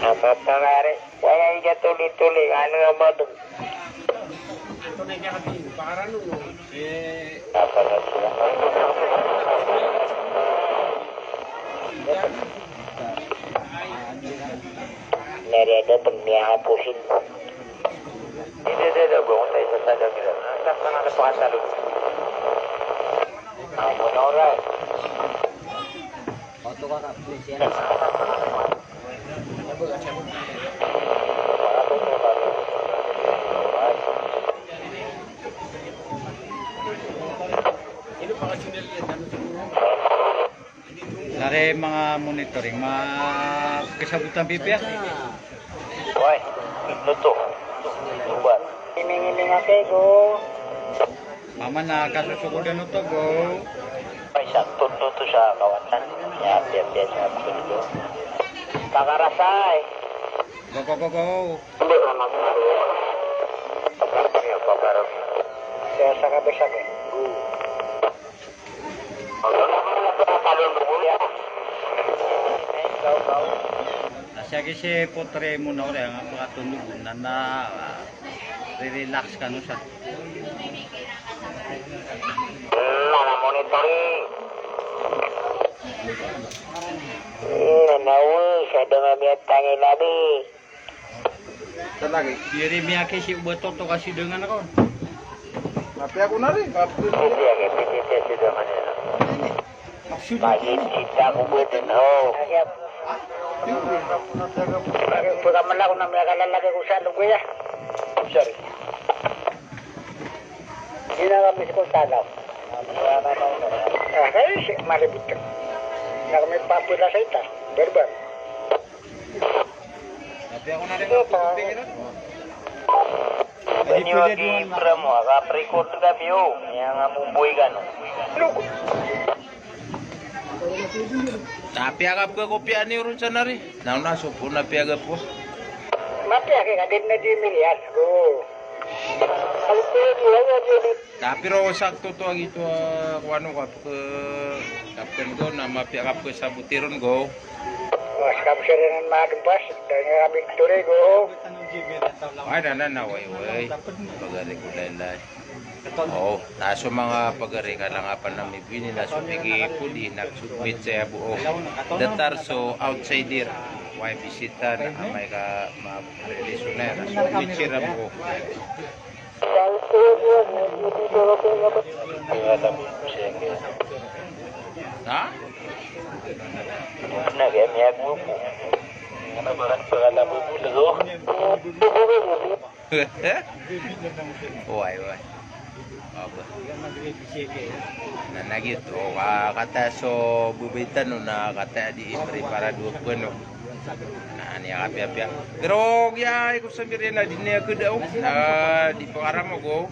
Apa pangari? Wala iya tuloy-tuloy. Ano nga ba ito? Apa na siya? Nari ada pembiaya pusing. Hindi, hindi, hindi. Buong tayo sa sadang nila. Ang sakta nga na pangatalo. Ang muna oras. Oto ka ka, please, yan. Lari mga monitoring, ma-, kasabotan pipiya. Wai, luto. Lubar. Iming-iming a kay go. Mama na kasusukodan oto, go. Ay, sakto, luto sa kawasan. Ya, piya, piya, sa luto. Pakarasay. Go, go, go, go. Hindi, mama. Pakarasay, pakarasay. Kaya sa kabisag, eh. Na siyaki si Potre Munore nga pakatondog na na, ah, re-relax kano sa. Mana monitoring. Nanawi, sa dengan niya tangin nabi. Sa lagi. Di ri miyaki si Uba Toto kasi dengan ako. Mapiya ko na rin. Mapiya ko, mapiya ko. Maksud ko, kita ko ba din, oh. Pagkaman ako na miyakalalaki ko sa lugo ya. Sorry. Hindi na kami sa kong tanaw. Ah, kaya si Maribit. Na kami papula sa ita. Berber. Iniwagi Ibrahim, waka pre-record kami, o. Yang amuboy kano. Tapi aga pka ko piya ni urun sanari. Na, na, sopo na piya aga pka. Mapiya ki ka di na di miliyas ko. Ay, pero wala di. Na, pero sakto to a giyoto a, ah, kowan o kapke, kapken ko na mapiya kapke sa botiron ko. Mas kapke sa rin madempas, dan nga victory ko. Ay, na, na, na, way, way. Pagari ko laylay. Oo, na so manga pagari ka lang apan na mibini na so pigi pudi na submit sa abo. Oo. Datar so outsider. Way bisita na amay ka ma-release na na so picture abo. Ha? Na kaya miyag mo po. Nga na ba kan pangalan mo po, lago? Way, way. Aba. Na, na giyoto, ka-, kataya so babay tano na kataya di i-prepare a dowa pano. Na, niyan kapiyapiya. Pero giya iko sambi riyan na di niyan kadaw. Na, di pakaramag o.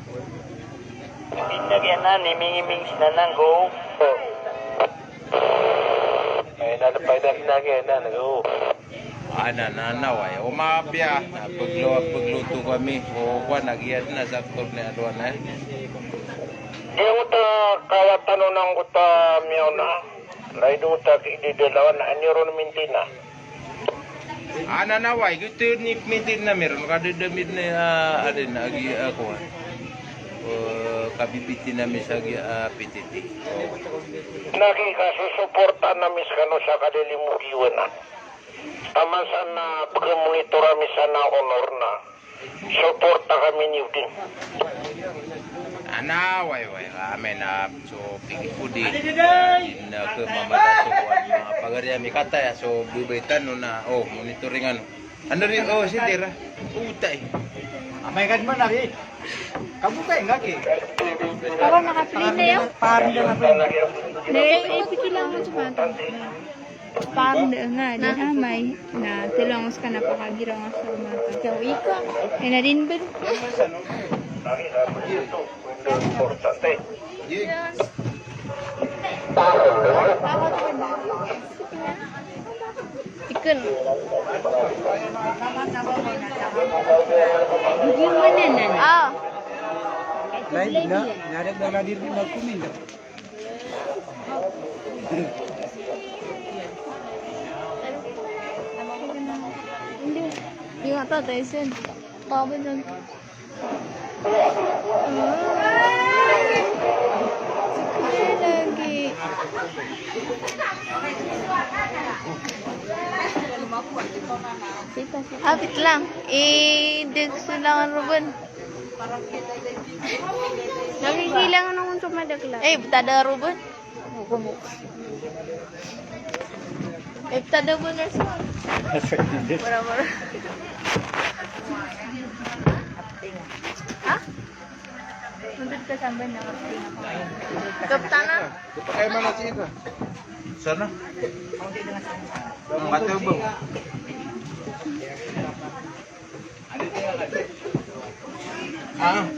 Di niyan giya na, nimingiming si Nanang ko. Ay, na, na, pay na, na, na, na, na, na, na, way. O mapiya, na paglo-, pagloto kami. O, kowan, na giya na sa aktor ni Alwan, eh. Di ngota kawatan o nangkota miyaona. Lay do ta ki di dalawan, na anyo ron mintina. Ana na way, giyoto i mintina mi ron, kadadamit na, ah, aden, agi, ah, kowan. Eh, kabibitina mi sa agi, ah, P T T. Na ki kasusuporta na mi skano sa kadalimogiwan na. Taman sa na pagmonitor ami sa na honor na. Suporta kami niyo din. Ana, way, way, kami na so pigi pudi. Din na kemamata so kowan, manga pagari ami kataya so babay tano na, oh, monitoring ano. Ano rin, oh, si Tira. Utay. Amay ka man ari. Kamu kay nga ki. Ako, makaplay na yun. Parang na nga. Dahil ito, pikilang mo sa mata. Parang na nga, di amay. Na, tulong sa ka na pakagiraw nga sa mata. Ikaw, ikaw. Eh, na din ba? Importante. Iken. Video mana nan? Ah. Live na, narek na nadir na kumin. Hindi. Hindi nga to, Tyson. Pabon lang. Ay, lagi. Apit lang. Ideg sa langan, Ruben. Lagi kailangan akong sumadakla. Eh, ba't ada, Ruben? Buka, buka. Eh, tada mo, nurse. Mura, mura. Ha? Nandun ka sa amban na kapatid. Kaptana? Kapatay man na siya ka. Sana? Ang matubang. Ah.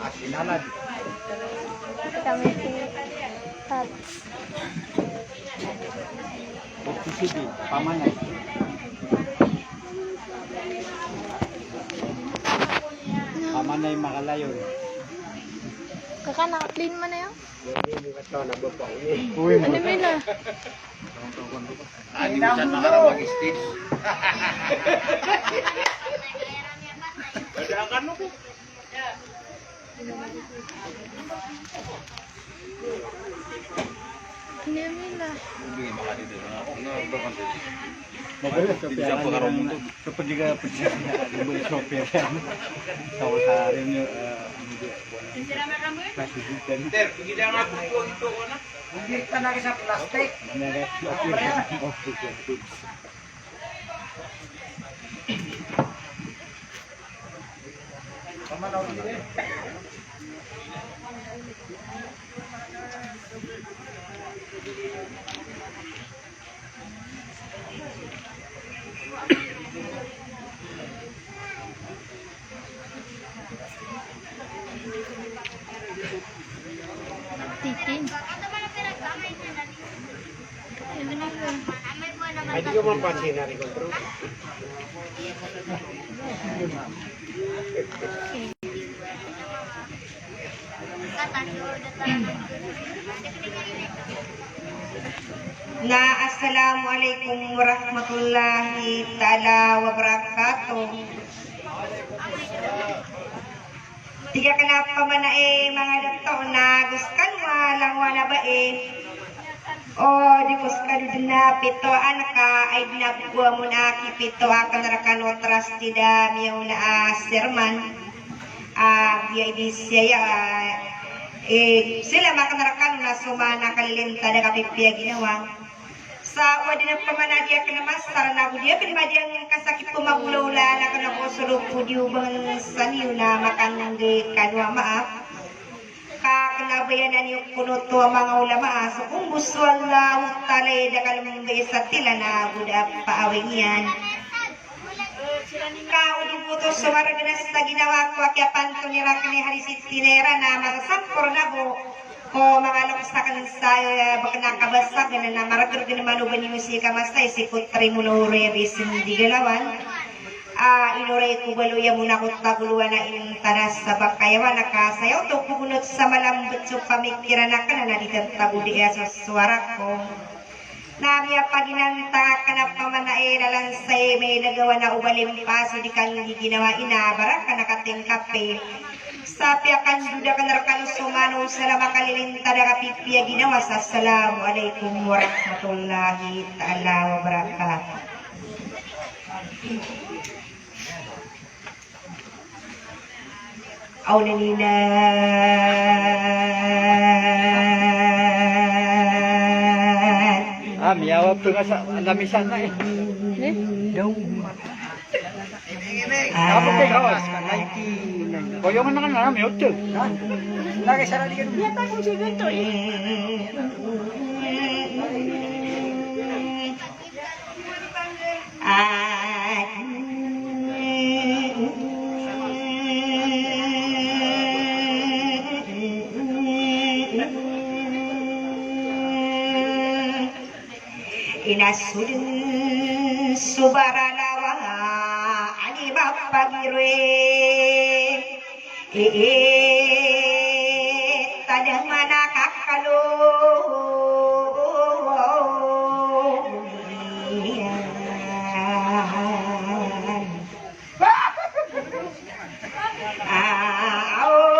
Asinanad. Kami si Tat. Opisidi, pamanay. Pamanay makalayon. Kaka, naka-plane man na yun? Uy, ano mo na? Adi mo siya nakara mag-stage. Bada ka, no? Hindi, Mila. Hindi, makadito na ako. Ano, bro, kasi mabilis, hindi siya pagkaroon mo to. Kapag di ka, pag di ka, pag di ka, sa rin yung, ah, hindi. Kasi dito, no? Sir, hindi lang ako po ito, ano? Hindi ka na sa plastic. Titin. Ay, Na, assalamu alaikum warahmatullahi taala wabarakatuh. Tig akn a pamana i manga dato na go skano a langowan a bai. O, di ko skano dn a pito a anak a, ay dn a bgo amon a kipito akn rkano trustee da miyaona a chairman. A, biya i di siya ya, e, sila makn rkano na so man a kalilintad a kapipiya ginawa. Sa odi na pamana di akn masar na go di akn madiyang kasakit ko magolawla na kna ko solo ko di o bangsa niyo na makanggi kano a maap. Ka kna bayanan iyo kono to a manga ulama a so kombos o Allahu Taala i da kalmbay sa tila na go da paawing iyan. Ka odi bo oto so margn sa ginawa ko a kiyapantoni rakn i hadis i tinera na masasampor na bo ko manga loks akn sa, e, bkn a kabasagn na margrgn mano bani osi ka masa i sii ko trimono ori a bisn di galawan. A, ino ray ko baloy a mona ko tagolowan a intanas a bakayawan a ka saya oto ko gonot sa malambet so pamikiran akn na di tantagodi a so sowara ko. Na miyapaginantang akn a pamana i lalan sa i mailagawan a o balimpas o di kanggi ginawa ina barakn a katingkapi. Sa piyakandoda akn rkano so mano o salam a kalilintad a kapipiya ginawa sa assalamu alaikum warahmatullahi taala wabarakatuh. Aw na nina. A, miyawa pn a sa lamisan na i. Daw. A, okay, kawas. Koyongan na ka na, miyawa pn. Ha? Lagi sa lagi. Miyawa pn si Gunto i. Ina so dn so baralawa a di mapagiro i. Ii, tadang mana kakalo. Ah, oh.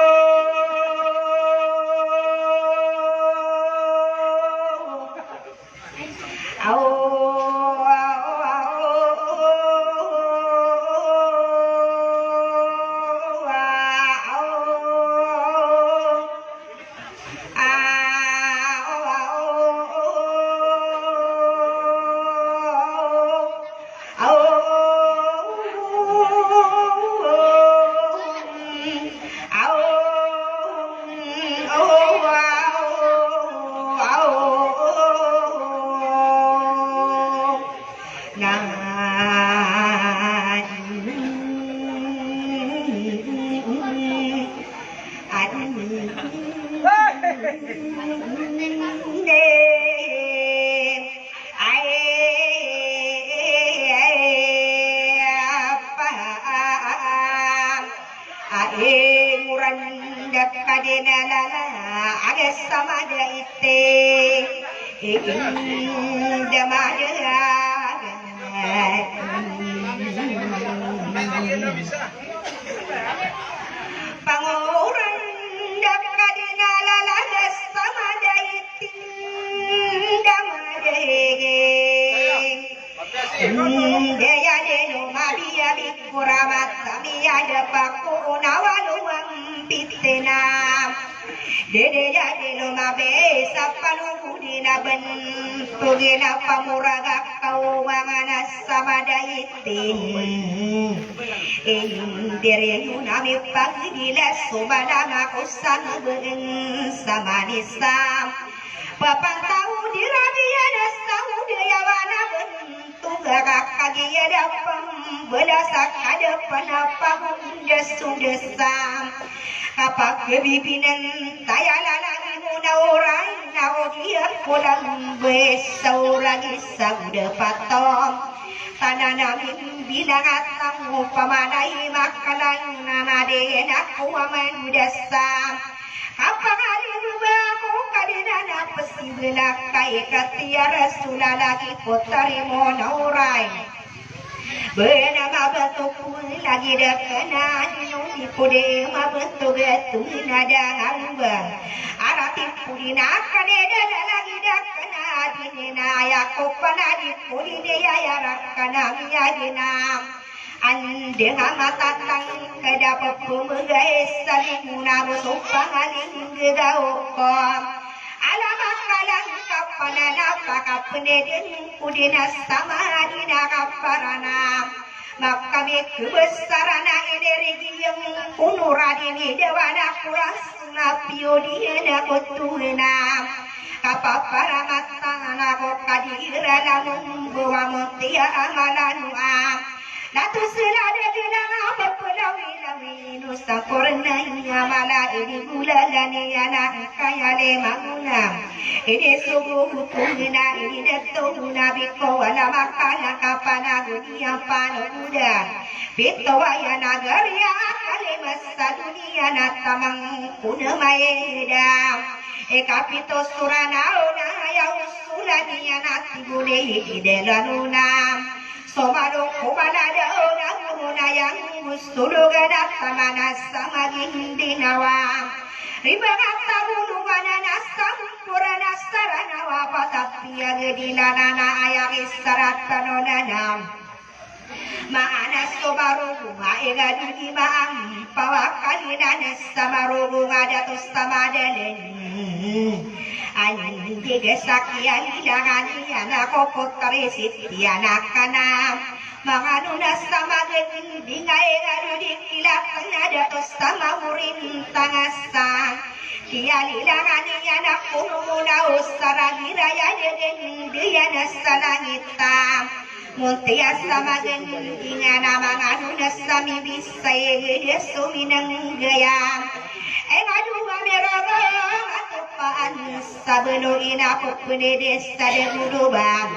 Ai, ngoran da ka di na lala, aga sama da iti, i inda mada, pangoran da ka di na lala, aga sama da iti, inda mada, hege. Nde ya de no mabiya bi kuramat, miya da pako na walo wang pitena. Dede ya de no mabe sa palo kudi na ben, tugi na pamuraga kaw wangana sama da iti. Indiri no nami pagdila so manang ako sa ben sa manisa. Papantaw di rabiya na sa uda ya wana ben. Toga ka kagiya da pambalas a kada panapa honda so dasa. Kapakabibinantay a lalaki mo Naoray na o di a polan bes sa oragi sa goda patom. Tanan a mimbilang a tamo pamanay makalang na madi na ko a manodasa. Kapangalin ba ko kadina na pesibenak kay katiya Rasul a lagi ko tarimo na oray. Bena mabato ko lagi da kana dino di ko de mabato gato na da ngarumba. Arati ko di na kane da lagi da kana dine na ya ko pana di ko di ne ya ya ra kana miya dina. Ande nga matatang kada pepemegay sa di mo na bo so pangaling gagaw ko. Ala makalang kapanana pakapeneden ko di na sama di na kaparana. Makami kebesaran a energi yang unura di ni dewa na kuras na piyo di na ko tuhena. Kapaparamatan ako kadira lamong bawa mo tiya amalan mo a. Nato sila da di na nga pepelawi-lawi. Ino sa korna iya mala ini gulalan iya na kaya le manguna. Ini sugu hukum ina ini dato na biko wala makala kapanago niya panaguda. Pito aya nagari a akali masa dunia na tamang kuna maeda. Ikapito surana ona aya usulan iya na tibuli ide lanuna. Somado ko malada o na guru na yang gusto do ganat tamana sa maging dinawa. Riba nga tago lumanan a sampura na saranawa patapiya gadilanan a ayari saratan o nanam. Maana so marogo nga igado di maang pawakalinan sa marogo nga dato sa madalen. Andig sa kiyalilangan iyan a kokotaris itiyan a kana. Mangano na sa maganding a ingado di kilat na dato sa mamorin tangasa. Kiyalilangan iyan a kono mo na o saragiraya degen diyan a sa langit a. Montiya sa maganding a na mangano na sa mibisay gede so minanggaya. Ay nga duma miroro matupaan sa belo ina pepenede sa deguduban.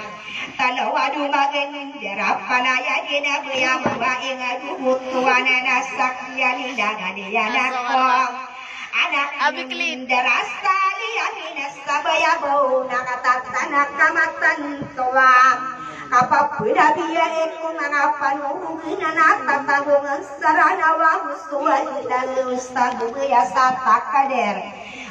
Talaw a duma gandara panaya di na baya babae nga dubutuan na sa kiyalilangan iyan ako. Anak Abiklit. Darasa liya minas sabaya bo na katatanak kamatan towa. Kapapeda biya eko nga na panurugin na tatagongan sarana wa gusto wa ilan ustad baya sa takader.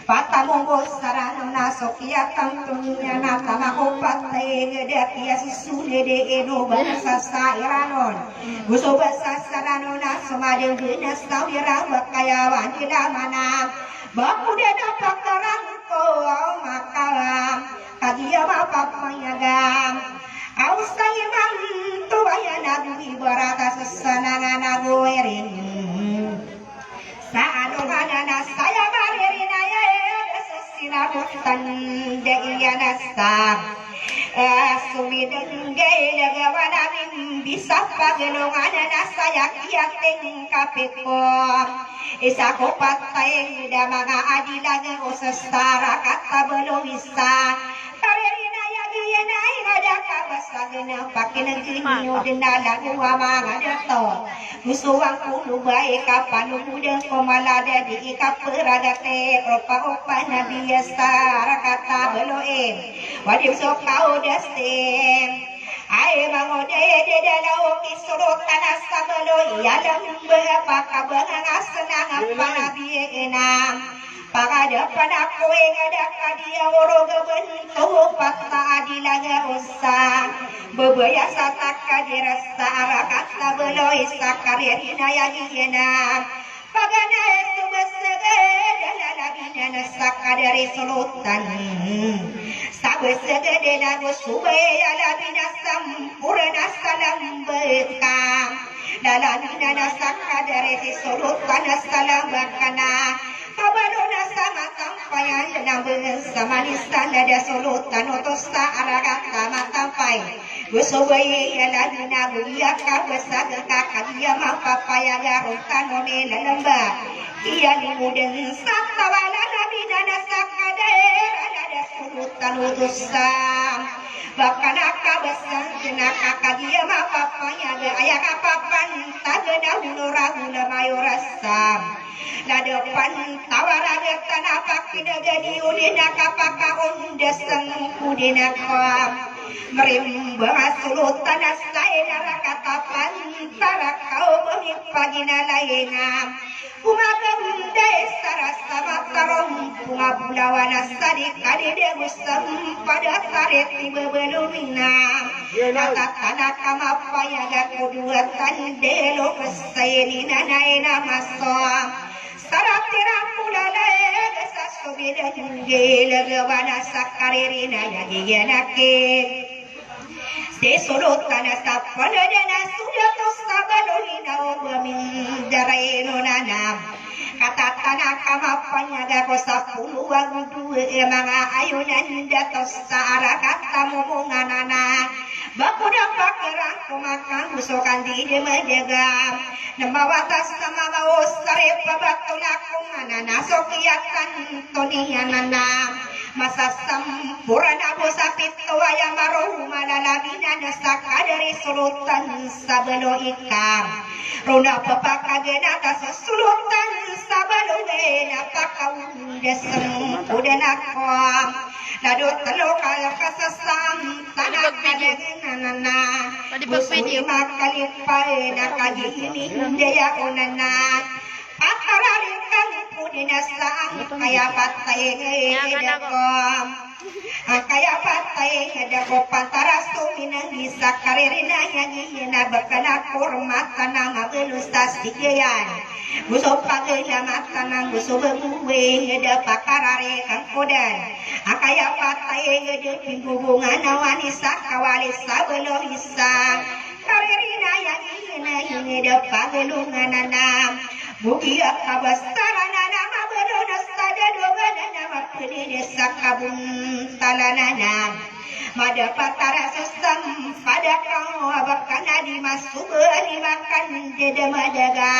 Patamonggo sarana na so kiyatantong iyan a tama ko patay gede kiya sisune de eno bala sa sa iranon. Gusto ba sa sarano na somadeng gena sa wira ba kaya wan di lamana. Ba ko de na pakarang ko aw makawa. Kagiya mapapayagam. Aw sa imam to aya na gui barata sa sanangan a guerin. Sa ano ka na na saya maririnaya. Sinabotan da iyan a sa, eh, sumideng da ilagawan amin bisa pagelongan na saya kiyating kapiko. Isa ko patay da manga adilag o sasara katabalo isa. Karirinaya giyan ay ngada kabasag na pakinegin iyo den a lago a manga dato. Gusto angkoto ba i kapanogod ko mala da di i kaperagate ropa-opa na biyasa rakata belo i. Wadi so kaodas i. Ay mangoda i di dalaw ki sorotan a sa belo i alam ba pakabangang a senang a panabi i inam. Pagada panako i ngada kadiya oroga ben toho pata adilag a osa. Babaya sa takadira sa arakat na belo i sa karirinaya giyanan. Pagana i subasagad a lalabinan a sa kadari solotan. Sabasagad a nago subay a labin a sampurna sa lambekam. Lalabinan a sa kadari solotan a sa lambekam na. Kabalo na sa matampay a lambekam sa manisan a da solotan oto sa arakat a matampay. Gusto ba iya lagi na buya ka ba sa gaka kagiya mapapayag a ron tano ni lalamba. Iya limoden sa tawala na binana sa Daerah na da solotan o dosa. Ba ka na kabasa, na ka kagiya mapapanyag, aya kapapantag na honorable mayorasa. Na da pantawar a gatan a pakinagadi o di na kapakaondas ko di na ka. Merimbang a solotan a sain a rakat a pantarak o ba mipaginalainga. Kumaganda i sarasa matarom, kumabulawan a sadi kadede gusam pada tarit i babalomina. Nakatana ka mapayag ako dowa tandelo kasaini na naina maso. Sarat iran ko lalay gasa so bida tunggi lagawan a sakaririn a yagiyan aki. Sisolotan a sapolo dn a sodat o sabalo linaw a mindaray no nanam. Katatana ka mapanyag ako sapolo ago dowa i manga ayonan dato sa arakat a momongan anan. Ba ko da pakiran ko makan goso kan di di madagam. Na mawatas na mamaos sari pabatol ako nganan a so kiyatan to niyan nanam. Masasamporan a bo sa pito aya maro malalabi na na sa kadari solotan sabalo ika. Rona papakagana ka so solotan sabalo na pakaondas ko dn ako. Na do telo ka kasasam tana kadagana na. Pwede ba pwede? Makalipa na kagini ndaya onana. Pakararikan ko dn a sa angkaya patay ngeda ko. Angkaya patay ngeda ko pantara so minanggi sa karirin a yagi na ba ka na kormatan a mabalo sa sigayan. Goso pagalamatan a goso babuwe ngeda pakararikan ko dn. Angkaya patay ngeda pimbobongan a wani sa kawali sabalo isa. Karirin a yagi na ingeda pagalongan anan. Mogiya kabasar anan a mabalo na sa dadogan anan a mapnid sa kabontalan anan. Madapat a ra so sampada ka o a ba ka na di masoba a di makan dada madaga.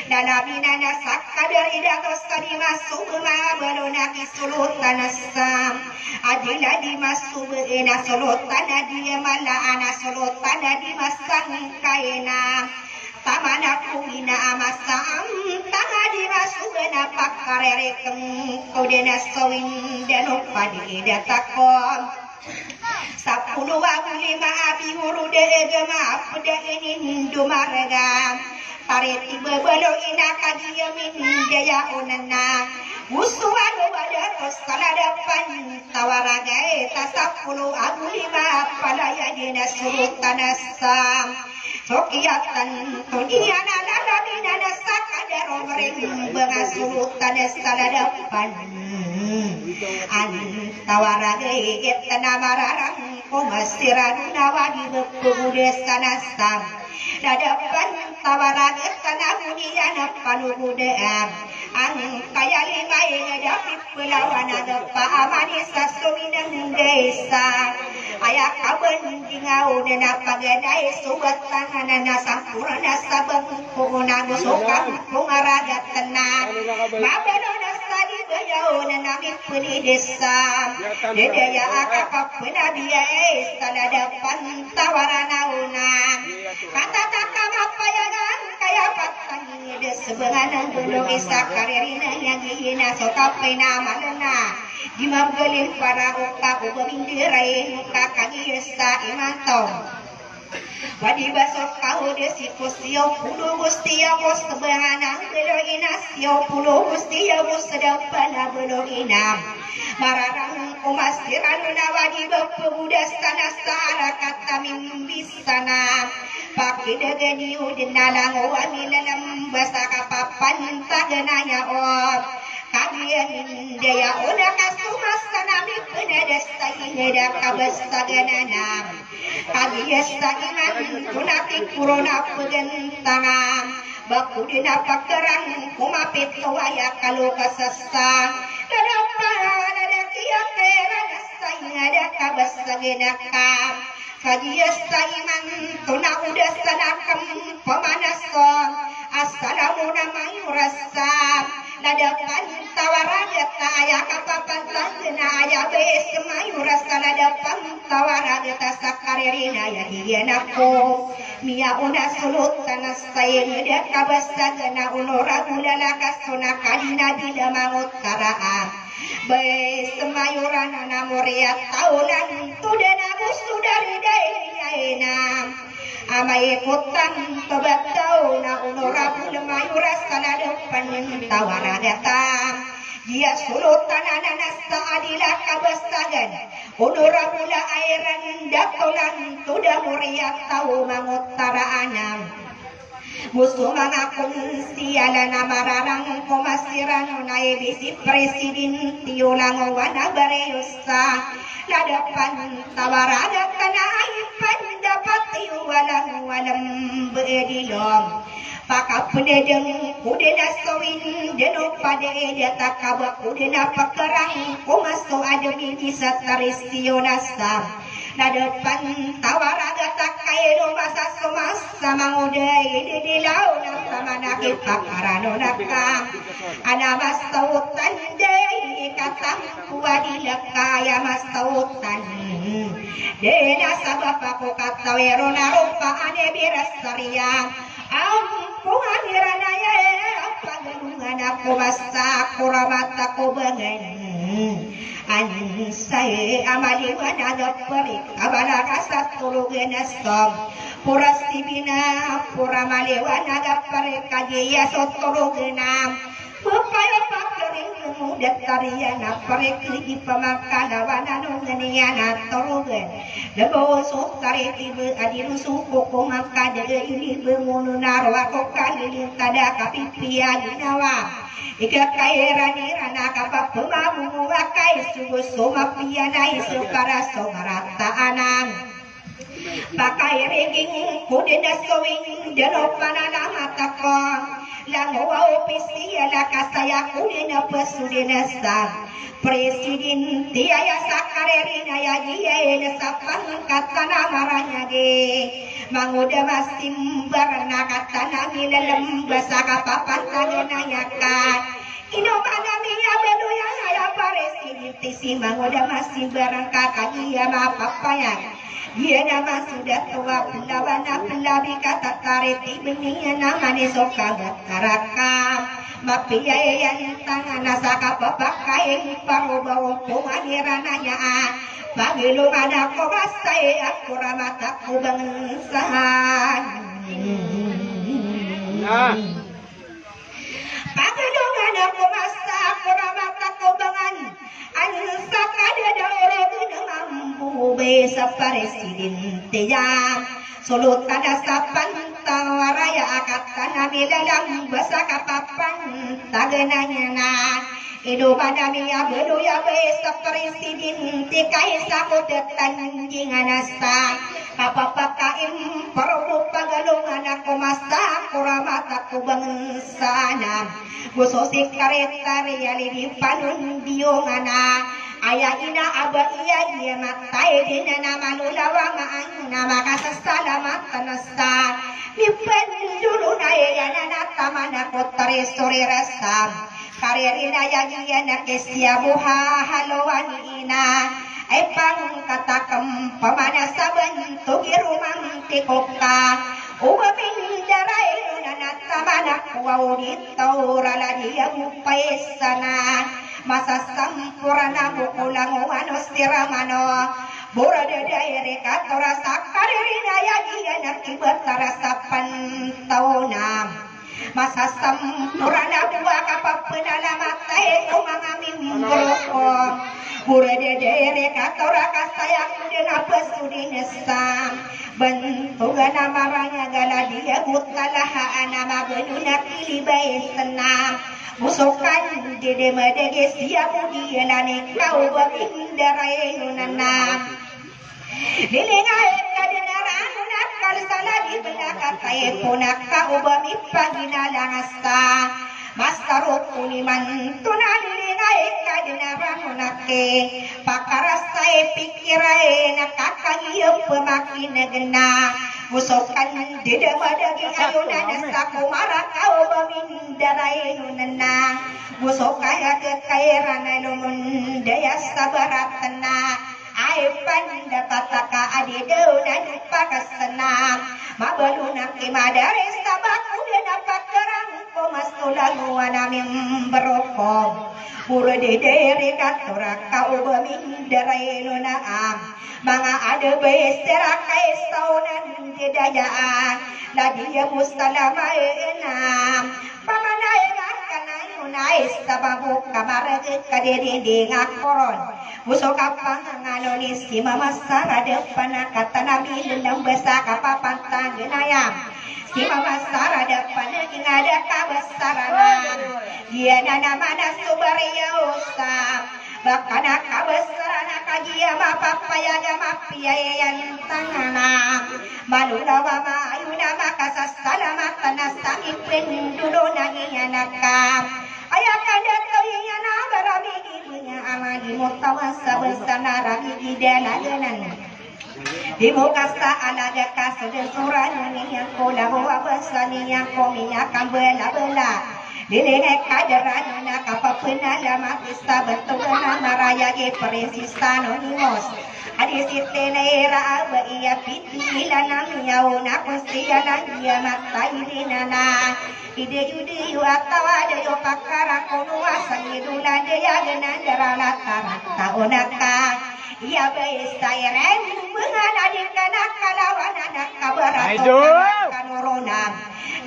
Na labi na na sa kadari dato sa di masoba mabalo na kisolotan a sa. Adila di masoba ina solotan a di mala ana solotan a di masangkaina. Taman ako ina a masa amtang a di masoba na pakarereken ko dn a sawin dn o padi ida tako. Sapolo ago lima a bingoro da agama a pda inindo marga. Pariti babalo ina kagiya mindaya onana. Goso a do bada to saladapan tawaraga i ta sapolo ago lima a palaya dn a solotan a sa. So kiyatan to niyan a lalabi na na sa kadaro merimbang a solotan a saladapan. An tawaraga i itna mararang ko masirado na wadi bapgoda sa na sa. Na da pantawar a gatan a boniyan a panogodaan. Angkaya lima ingeda pipelawan a gapa a mani sa so minanggi sa. Aya kabandinga o dn a paganay so batangan a na samporna sa bangko na goso kampong a ragat na. Mabalo na sa di baya o na na mipnid sa. Dadaya a kapapnabiya i sa na da pantawar a na ona. Katataka mapayagan kaya patangida sa bangan a balo isa karirin a yagi na so kapay na malana. Di mabgalin para o ka o bamindiray o ka kagiya sa imanto. Wadi ba so kaho da siko siyaw polo go siyaw go sa bangan a balo ina siyaw polo go siyaw go sa dapan a balo ina. Mararang ko masirado na wadi ba pagoda sa na sa arakat a mimbis Sana pakidagani o dn a langowan i lalamba sa kapapantagan aya o. Kagiya mindaya o na kasomasa na mipnada sa ingeda kabasagan anan. Kagiya sa imanto na tikoron a pgantanga. Ba ko dn a pakarang ko mapito aya kalokas sa. Lalapan a da kiyakairan a sa ingeda kabasagan aka. Kagiya sa imanto na oda sa na kempamanason a salamo na mayorasa. Na da pantawar a gata aya kapapantag Na aya ba i semayor a salad a pantawar a gata sa karirin aya giya na ko miyaona solotan a sayen da kabasagan a onorabol a lakas o na kadina bila mangotaraan. Ba i semayor a na mori a taw na nto da na goso dari da i aya na. Amay ko tanto ba taw na onorabol mayor a salad a pantawar a gata. Giya solotan anan a sa adila kabasagan. Onorabol a iran da tolan to da mori a taw mangotaraan. Goso manga konsiyalan a mararangkom a siran o na i bisi presidente o langowan a Barrio Sa. Lada pantawar a gata na aya pandapat iyo walang walang ba i dilo. Pakapnadang ko dn a sawin dn o pd i data ka ba ko dn a pkarangkom a so admin i sa taris iyo na sa. Lada pantawar a gata ka ino masa so masa mangoda i di dilaw na taman a kipakarano na ka. Ana masaotan da i katam ko adila ka aya masaotan. Da i na sabap a ko katawi ron a ropaan i biras a riya. Ampo nga iran aya a pagalongan ako masa ko ramat ako bangan. Ansay a maliwanag a pari kabalaga sa torogan a som. Pora sibina, pora maliwanag a pari kagiya so torogan a. Mapaya pakaring mo da tariyan a pari kidi pamakalawan ano nganiyan a torogan. Lebo so tari tiba a di mo so koko makada ini ba mono na ro ako kalilintad a kapipiya ginawa. Ikakairan-iran a kapapamamo a kaisogo so mapiya na iso para so marata anan. Pakairiging ko dn a sowing dn o pananamat ako. Langowa opisiyal a kasaya ko dn a paso dn a sa presidente aya sa karirin aya giya i na sa pangkatan a maranyag i. Mangoda masimbar na katan a milalamba sa kapapantagan aya ka. Ino man a miyabaloy aya presidente si mangoda masimbar ka kagiya mapapayag. Giya na masoda to a plawan a plabi katatarit i bniyan a maniso kabataraka. Mapiya iyan tangan a sa kapapakain parobaw ko mangiran aya a. Pagilongan ako masay ako ramat ako bangsa. Ah. Pagdongan ako masa ako ramat ako bangan. An sa kadada orogen mambo ba i sa presidente ya. Solotan a sa pantawar aya a katan a milalamba sa kapapantagan aya na. Ino man a miyabaloy a ba i sa presidente ka isa ko tatandingan a sa kapapakain parobo pagalongan ako masa ako ramat ako bangsa na. Go so sekretary a lidi panondiyongan a aya ina a ba iya giya matay dn a na malolawa maan a makasasalamat a na sa mipandolon a iya na na taman a ko tarisorirasa. Karirin aya giya na kisiya bo ha halowan i ina. Ay pangkatakm pamana sa bantog i romantiko ka. O ba mindaray o na na taman a ko aw di taw ra ladi a bo paisana. Masasamporan a bo ko langowan o siramano. Borada dairik a tora sa karirin aya giya na kibatara sa pantaw na. Masasamporan a bo a kapapanalamat ay ko manga mimbro ko. Borada dairik a tora kasaya ko dn a paso dn a sa. Bantogan a maranyag a ladi a bo talahaan a mabanon a kilibay sna. Bosokan di di madagi siya bo di a lani ka o ba mindaray o na na. Lilingay ka dn a rano na kal sa lagi bnaka kay ko na ka o ba mipaginalang a sa. Masaro ko niman to na lilingay ka dn a rano na ki. Pakarasay pikiray na kakagiyam pamakinag na. Bosokan di da madagi ayo na na sa ko maraka o ba min Daraino nana, goso ka a kekairan a ilomon daya sa barat na, ay pandapat ka a di daw na di pakasana. Mabalo na ki madaris sa bako di na pakarang ko mas tulago a na mimberoko. Boro di diri katora ka o ba mindaraino na a. Manga adabay sira kay saonan di daya a. Ladi ya musalama ina. Pamanay nga kanayon ay sababo ka maragag ka di didi nga koron. Goso ka pangangano ni si Mama Sara da panakatan a bililambasa ka papantangan aya. Si Mama Sara da panagingada ka basaranan. Giyanan a mana so bariyaw sa. Baka na kabasara na kagiya mapapayag a mapiya iyan tangana. Malolaw a maayon a makasasalamatan a sangipn dolo na iyan a ka. Aya ka da taw iyan a ba ramigi bnga a magi mo tawa sa basa na ramigi da na ganan. Di mo kasa alaga ka so da sorano niyan ko labo a basa niyan ko miyakambalabala. Di lingay ka darano na kapapnalamat isa bntogan a marayag i prinsisa no Nimos. A di sitinaira a ba iya pitilan a miyaona ko siya na iya matay di nana. Ideyo-deyo a taw a dayo pakarakono a sangidolan di a gnandaralataran taon a ka. Iya ba isa iren bngan a di ka na kalawanan a kabarato ka na kanoronan.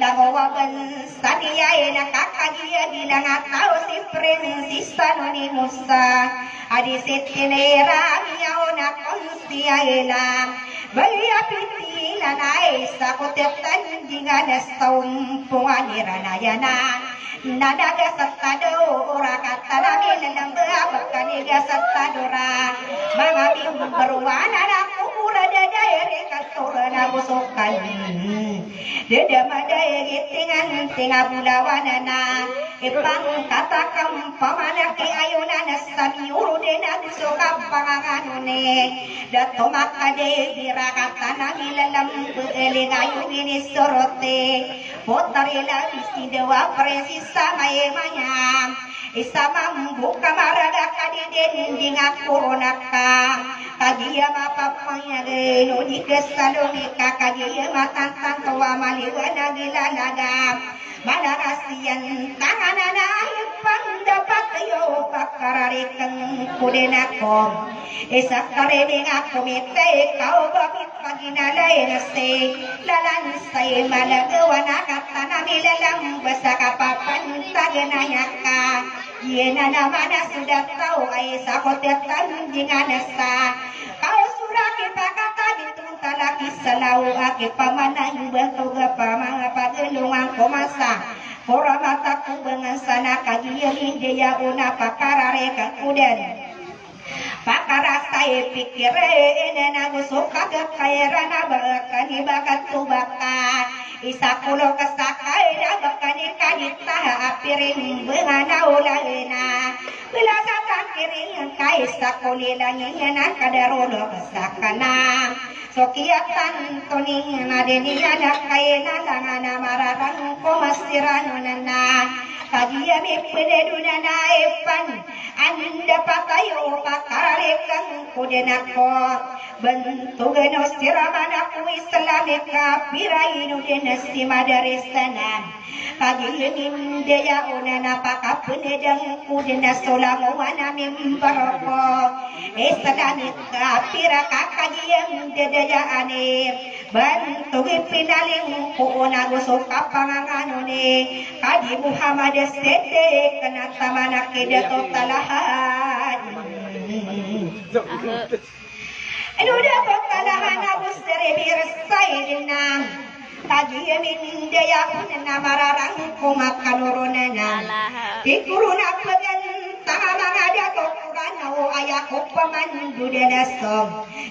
Langowa bn sa di aya na kakagiya bilang a taw si prinsisa no Nimos a. A di sitinaira a miyaona kon siya ilang. Bali a pitilan a isa ko tiyatandingan a saompongan iran a yanan. Na da gasatado ora katan a milalamba a baka di gasatado ra. Manga mimbarowan a na ko ora da da iri katora na goso ka. Da da mada iri tingan tinga bolawan a na. Ipangkata ka mpamana ki ayonan a sa miyorod na goso ka pangangano ni. Da tomakad i birakatan a milalamba a lingayo ini soroti. Potar ila bisi dawa prinsisa maimanya. Isa mambo ka maraga ka di dinding a korona ka. Kagiya mapapayag ino di kasalongi ka kagiya matantanto a maliwanag i lalaga. Mana ka siyan tanganan a ipandapat iyo pakarariken ko den ako. Isa ka reni nga komite ikaw bakit paginalay na si lalan sa imalagawan a katan a milalamba sa kapapantagan a nya ka. Iyan a naman a so da taw a isa ko tiyatandingan a sa kaosora kipakatagin Talaki sa law a kipamanay bantog a pamanga pagalongan ko masa. Koramat ako bangan sana kagiya mindiya ona pakarariken ko den. Pakarasa i pikir ina na goso ka kakairan a baka ni bakat to baka. Isa ko lo kasakay na baka ni kadita a piring bangan a ola ina. Bala sa tangkiring ka isa ko lilang iyan a kadarolo ka sakana. So kiyatan to niyan a di niyan a kainalangan a mararang ko masirano nana. Kagiya mipeledo nana ipan. Anda patay o pakarariken ko den ako. Bantogan o siraman ako Islam i kapira ino den a si madaris anan. Kagiya mindaya ona na pakapenedang ko den a so langowan a mimbaroko. Islam i kapira ka kagiya mindadayaan i. Bantog i pinalingko ona goso ka pangangano ni Kadi Muhammad Siddiq na taman a kida to talahan. Ino da to talahan a bos dari birsay din na. Kagiya mindaya ko na mararang ko makanoronan a. Di korona pagan tanga manga da to korana o aya ko pamandu da na so.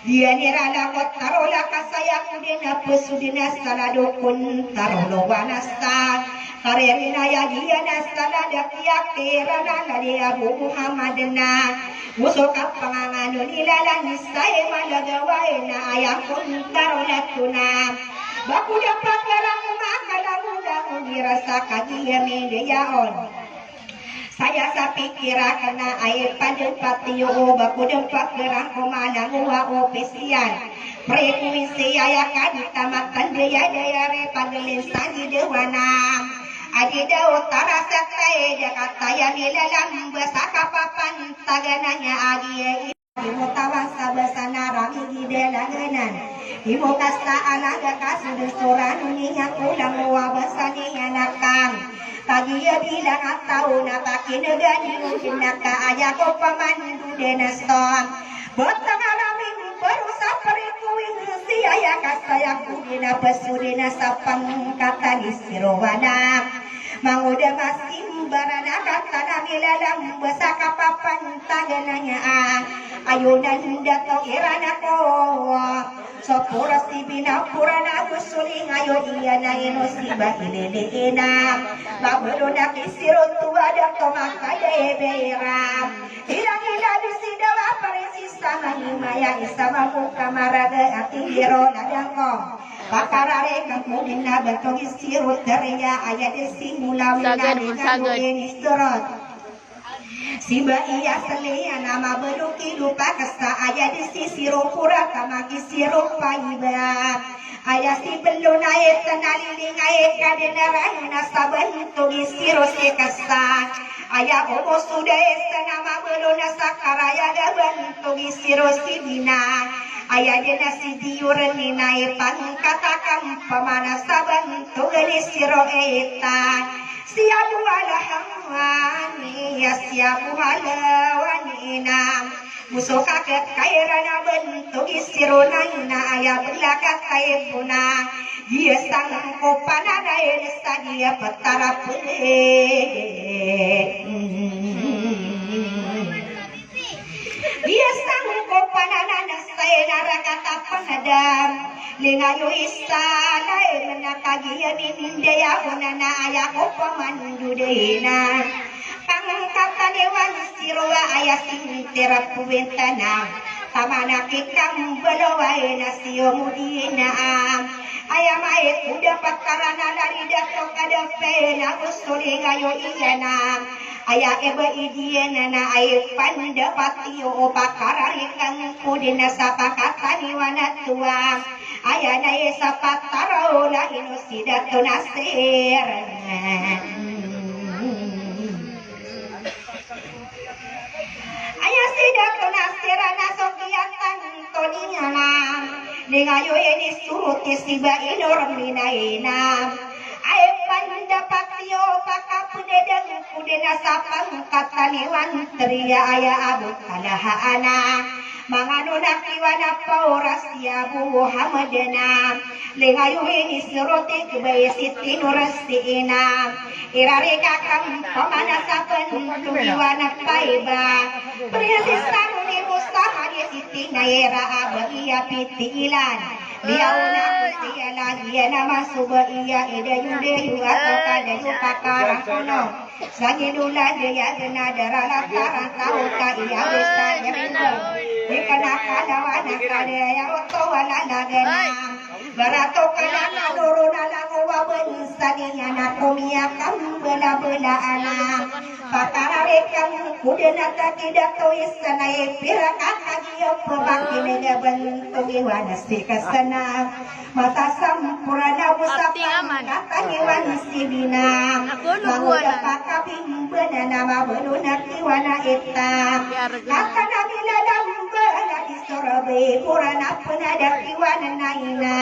Diyan ira la ko taro la kasaya ko din a peso din a salado kon taro lo wanasa. Karerina ya diyan a salada kiyakira na la di Abu Muhammad na. Muso ka pangangano ni lalan sa i malagawa ina aya kon taro la tuna. Baku da pakara ko makalamu-lamu. Ira sa kagiya mindiyaon. Saya sa pikir akn na aya pd a patiyo o ba ko dn pagirang ko malangowa o opisyal. Frekuwensi aya kaditamat tanda aya dayari paglinsan di dewana. Adi daw tara sa kay da kataya milalamba sa kapapantagan aya a giya. Imo tawasa basa na rami gida laganan. Imo kasa alaga ka so da sorano niya ko langowa basa niya nakam. Kagiya bilang a taw na pakinagan imo pinaka aya ko pamandu da na so. Botang a rami baro sa frekuwensi aya kasaya ko di na paso di na sa pangkatani si rowana. Mangoda masimbaran a kata na milalamba sa kapapantagan aya a. Ayonan dato iran ako. So pura si binapuran ako so lingayo iya na ino si ba ilili ina. Mabulo na kisiro tuwa dato makada ebe ira. Ilang ila di si dawa pare si sama himaya isa mambo kamaraga ati hiro na dako. Pakarare ka ko di na bantog i siro tariya aya di si mula minani ka ko di ni sorot. Siba iya seliyan a mabalo ki do pakasa aya di si siro pura ka maki siro paiba. Aya si belo na ita na liling aya ka di na rayo na sa bantog i siro si kasa. Aya obo so da isa na mabalo na sa karaya da bantog i siro si bina. Aya di na si diyoran ina ipangkata ka mpamana sa bantog i siro ita. Siya bo alahang wani, ya siya bo alawani ina. Muso ka kekairan a bantog i siro na ina aya bela ka kaibo na. Giya sangkopan a na ina sa giya petara pele. Giya sangkopan a na na sa ina raka ta pangadam. Lingayo isa na ina na kagiya mindaya ko na na aya ko pamandu da ina. Pangkataniwan siro a aya sintera puwentana. Tamana kikambalo a ina siyo mo di ina. Aya mai ko da patara na lari dato kada pe na ko so lingayo iya na. Aya eba idiyan na aya pandapat iyo o pakararikan ko di na sa pakataniwan a tuwa. Aya na isa patara o la ino si Dato Nasir. Aya si Dato Nasir na so kiyatan to niya na. Lingayo ini suruti si ba ino rami na ina. Aya pandapat iyo pakapedadan ko di na sa pangkataniwan tariya aya abo kalaha ana. Mangano na kiwan a paoras iya bo Muhammad na. Lingayo ini suruti ko ba isi tinoras si ina. Irari ka ka mpamana sa bantog iwan a paiba. Prinsisa ni Musa hadi si tina ira a ba iya piti ilan. Liyaw na ko siya lagi a na masoba iya ida yude yuwa to kada yu pakara kono. Sa gidola de ya gena dara la tara tawo ka iya besa ya bindo. Di kana kalawan a kada ya oto wala lagana. Barato ka na kadoro na langowa ba insan iyan a komiya kambala-bala ana. Pakararikan ko di na takida to isa na ipira ka kagiya pemaki na iya bantog iwan a si kasana. Matasampurana bo sa pangkataniwan si bina. Mangoda pakabimbanan a mabalo na kiwan a ita. Kata na milalamba na di Sorobi, pura na penada kiwan na ina.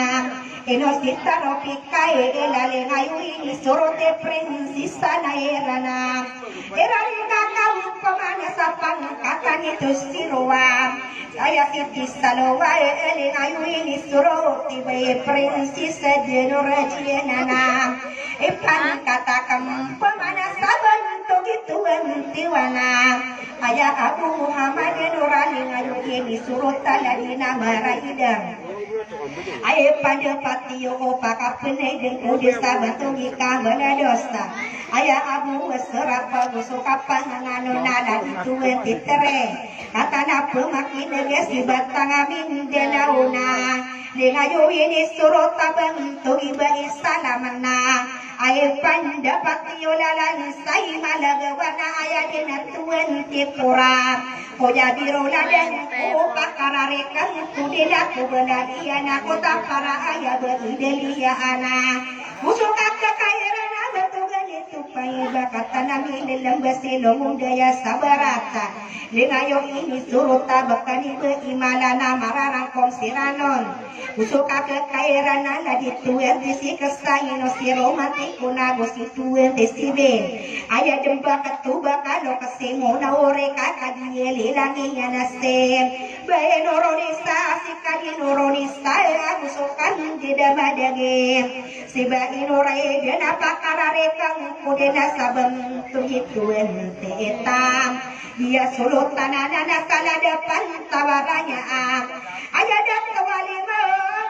Ino si taropi kai ila lingayo ini suruti prinsisa na irana. Irari ka ka mpamana sa pangkatan ito si rowa. Aya si tisalowa e lingayo ini suruti ba prinsisa di no rajianana. Ipangkata ka mpamana sa bantog ito antiwana. Aya Abu Muhammad, ino ra lingayo ini suruta ladi na maraidang. Aya pandapat iyo o pakapenay den o di sa bantog i kambala dosa. Aya Abu Wasra pago so kapangangano na ladi tuwe titire. Kata na pemakineg si batang a Mindanao na. Lingayo ini suruta bantog i ba i salam na. Aya pandapat iyo lalan sa i malagawa na aya dn a towan ti pora. Ko jabiro ladan ko pakararikan ko dn a ko bala iyan a ko tapara aya ba idaliya ana. Muso ka kakairan a ba togan ito pa i ba katan a milalamba si lomong daya sa barata. Lingayo ini sorot a ba kani ba i mala na mararangkom siran on. Oso ka kakairan a na di towan ti si kasa ino si romantik ko na go si towan ti si bin. Aya dn ba katoba ka no kasi mo na ori ka kadi lilang iyan a si. Ba ino ron isa si kadi ino ron isa a oso ka di da madagi. Si ba ino ray dn a pakararikan ko dn a sabn to di towan ti itam. Di a solotan anan a saladapan tawaranya a. Aya da tawalima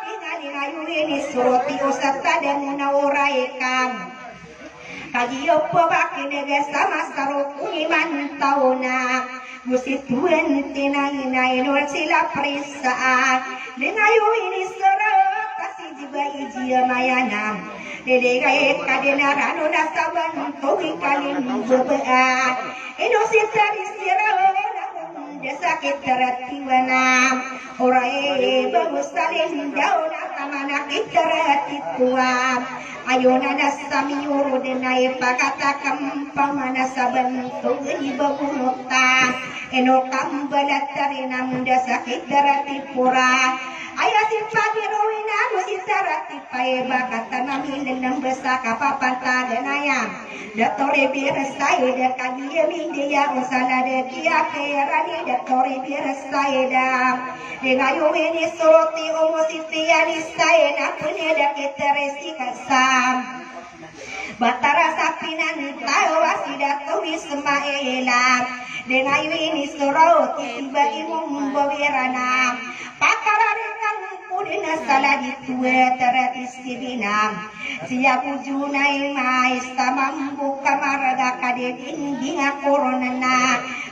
di nga di nga iyo ini sorot iyo sa tadam na oray ka. Kagiya pabakinaga sa masa ro ko iman taw na. Go si towan ti na ina ino sila prisa a. Di nga iyo ini sorot a si jiba i jiya mayanam. Di di nga i kadinaran o na sabn to i kalimbaba a. Ino si tari sira o na da sakit rati wana. Oray ba go salin daw na taman a kit rati tuwa. Ayo na na samiyorod na ipakatakam pamana sabn to gani ba go nota. Ino kambalat tari na munda sakit rati pura. Aya si pagiro ina go si tarati Pay ba katan a milalamba sa kapapantagan aya. Doktor Ibir Said, kagiya mindiya o salad kiya kaya rani Doktor Ibir Said. Di nga iyo ini sorot i omo si tiyan i Said a pn i da kit resi kasa. Batara sa pinantaw a si Dato Ismaila. Di nga iyo ini sorot i si ba i mumbawiran a. Pakararikan ko dn a salad i tuwa tara ti si binam. Siya ko Junay May sa mambo ka maraga ka di dinding a korona na.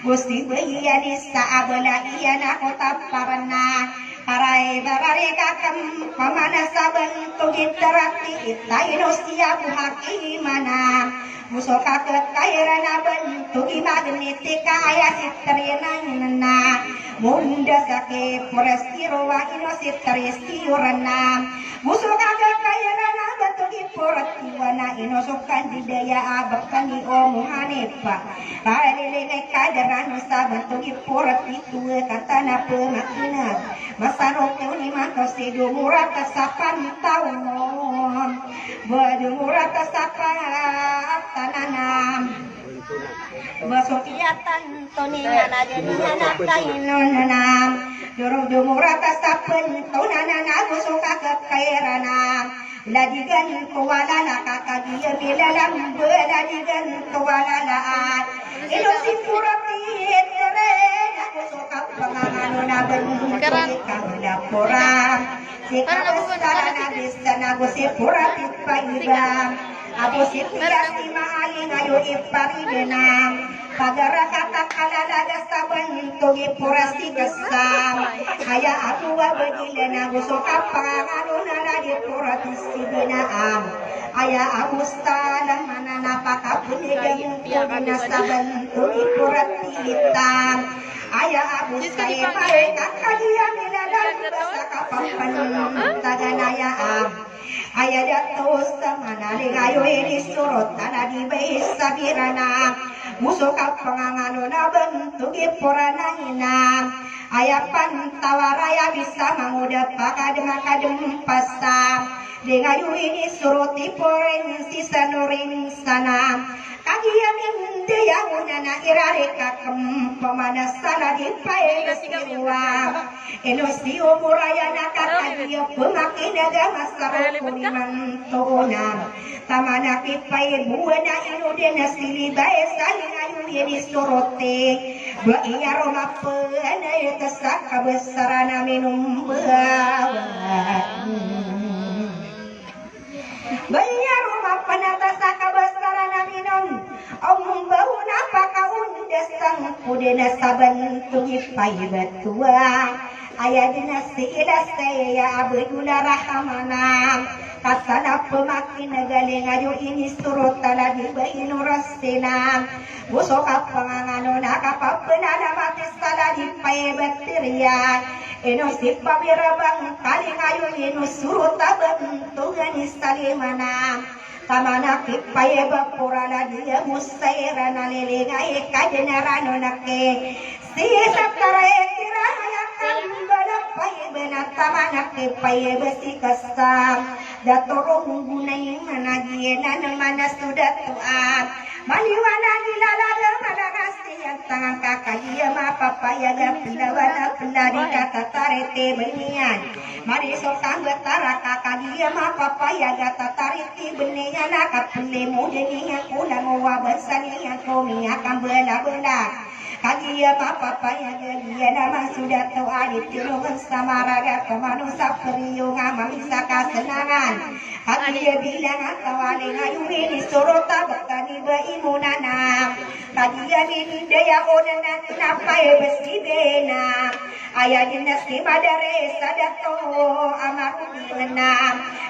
Go si bayan i sa abala iyan a ko taparan na. Karay barari ka kam pamana sabn to git tara ti ita ino siya bo hakimana. Muso ka kakairan a bn to gi magnetik a aya si tarinan na. Munda sa ki pura siro wa ino si tari siro na. Muso ka kakairan a bn to gi pura tiwa na ino so kandidaya a bkani o Muhanifa. Kalilingay kadaran o sa bn to gi pura tituwa katan a pmakinag. Masarok iyo ni makaw si domorat a sapan taw. Ba domorat a sapan tananam. Ba so kiyatan to ni ngana di ngana taino nanam. Doro domorat a sapan to nananam. Ba so kakakairanam. Ladigan ko walala ka kagiya milalamba ladigan ko walala. Ino si pura ti tere na ko so kapangangano na bn ko ikaw na pura. Si kabasara na bisa na go si pura ti paiba. Abo si tiya si maali na yo iparidena. Pagara ka kakalalaga sa bn to gi pura si kasa. Aya ago a badilen ago so kapangangano na na di pura ti si binaam. Aya ago sa laman a na pakapunigan ko di na sa bn to gi pura ti itam. Aya ago sa imay ka kagiya milalamba sa kapapantagan aya am. Aya dato sa manalig ayo ini sorot a na di ba i sabirana. Muso kapangangano na bn to gi pura na ina. Aya pantawar aya bisa mangoda pakadem akadem pasa. Di nga ayo ini sorot i poren si sanoring sana. Kagiya mindiya ona na irari kakem pamana sana di pae sirwa. Ino si omor aya na kakagiya pemakinag a masaro ko niman to ona. Taman a kipaibuwan a ino den a silibae sa lingayo ini sorot i. Ba iya ro mapenay ta sa kabesaran a minombawan. Ba iya ro mapenay ta sa kabesaran a minom. Om ba ona pakaon da sangko den a saban to gipaibat tuwa. Aya den a si ila saya Abdul Rahman. Katharo a pmakineg a lingayo ini sorotan a di ba inoras inan. Go so kapangangano na kapapnalamat i saladi pay ba tiriyan. Ino si pawira bang kalingayo ino sorot a ba ntogan i salima na. Taman a kipay ba poran a di a mosay ran a lilingay i Kadnan rano na ki. Sii sa taray kira aya kambala pay ba na taman a kipay ba si kasa. Dato ron gonay man a giyanan man a so dato a. Maliwan a gilala da man a kasi a tangan ka kagiya mapapayag a plawan a pladi ka tatariti bniyan. Mari so kambetara ka kagiya mapapayag a tatariti bniyan a kaplimo dniyan ko langowa basa niyan ko miyakambala-bala. Kagiya mapapayag a giyanan man so dato a di tiyongan sa maraga ko mano sa priyo nga mamisa kasenangan. Kagiya bilang a taw a lingayo ini sorotan a ba kani ba imonan a. Kagiya minindaya onan a na pay ba si bina. Aya di na si madari sa dato a marodi na.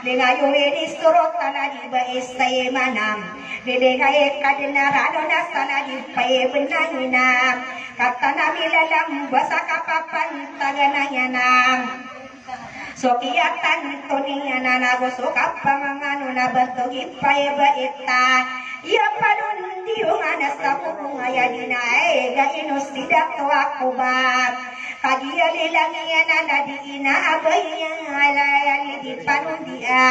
Lingayo ini sorotan a di ba isa imanam. Lilingay i Kadnan rano na saladi pay bnay na. Katharo a milalam ba sa kapapantagan a iyan a. So kiyatanto niyan a nago so kapangangano na bantog i pay ba ita. Iya panondiyongan a sa bobong aya di na aya ino si dato a koba. Kagiya lilang iyan a na di ina a ba iyan a laya di panondiya.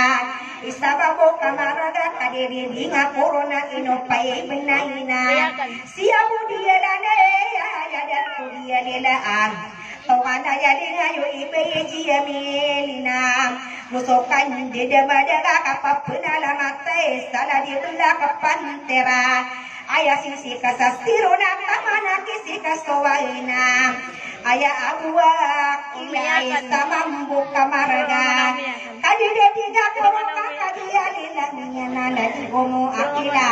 Isa ba bo ka maraga ka di di nga korona ino pay bnay na. Siya bo di a lana aya dato di a lilaan. Tongan aya lingayo i ba iya di a milina. Go so kandida madaga kapapnalamat i saladi bla kapantera. Aya sii si kasa siro na taman a kisi kasowa ina. Aya abuak ila isa mambo ka maraga. Kadi da di nga koro ka kagiya lilang iyan a na di omo akila.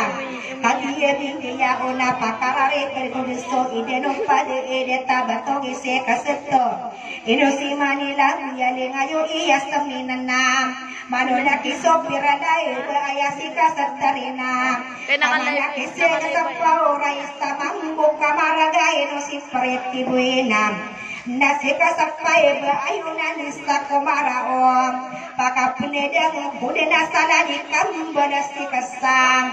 Kagiya binggiya ona pakarari kerkudiso iden o padi ede tabato gisi kaseto. Ino si Manila, iya lingayo iya seminan a. Mano na kiso piralay, ba aya si kasatarina. Ama na kisi kasapaw, ray sa mambo ka maraga, ino si Preti Buena. Na si kasapay, ba ayo na ni sa komaraom. Pakapnedang, kuda na saladi kambala si kasam.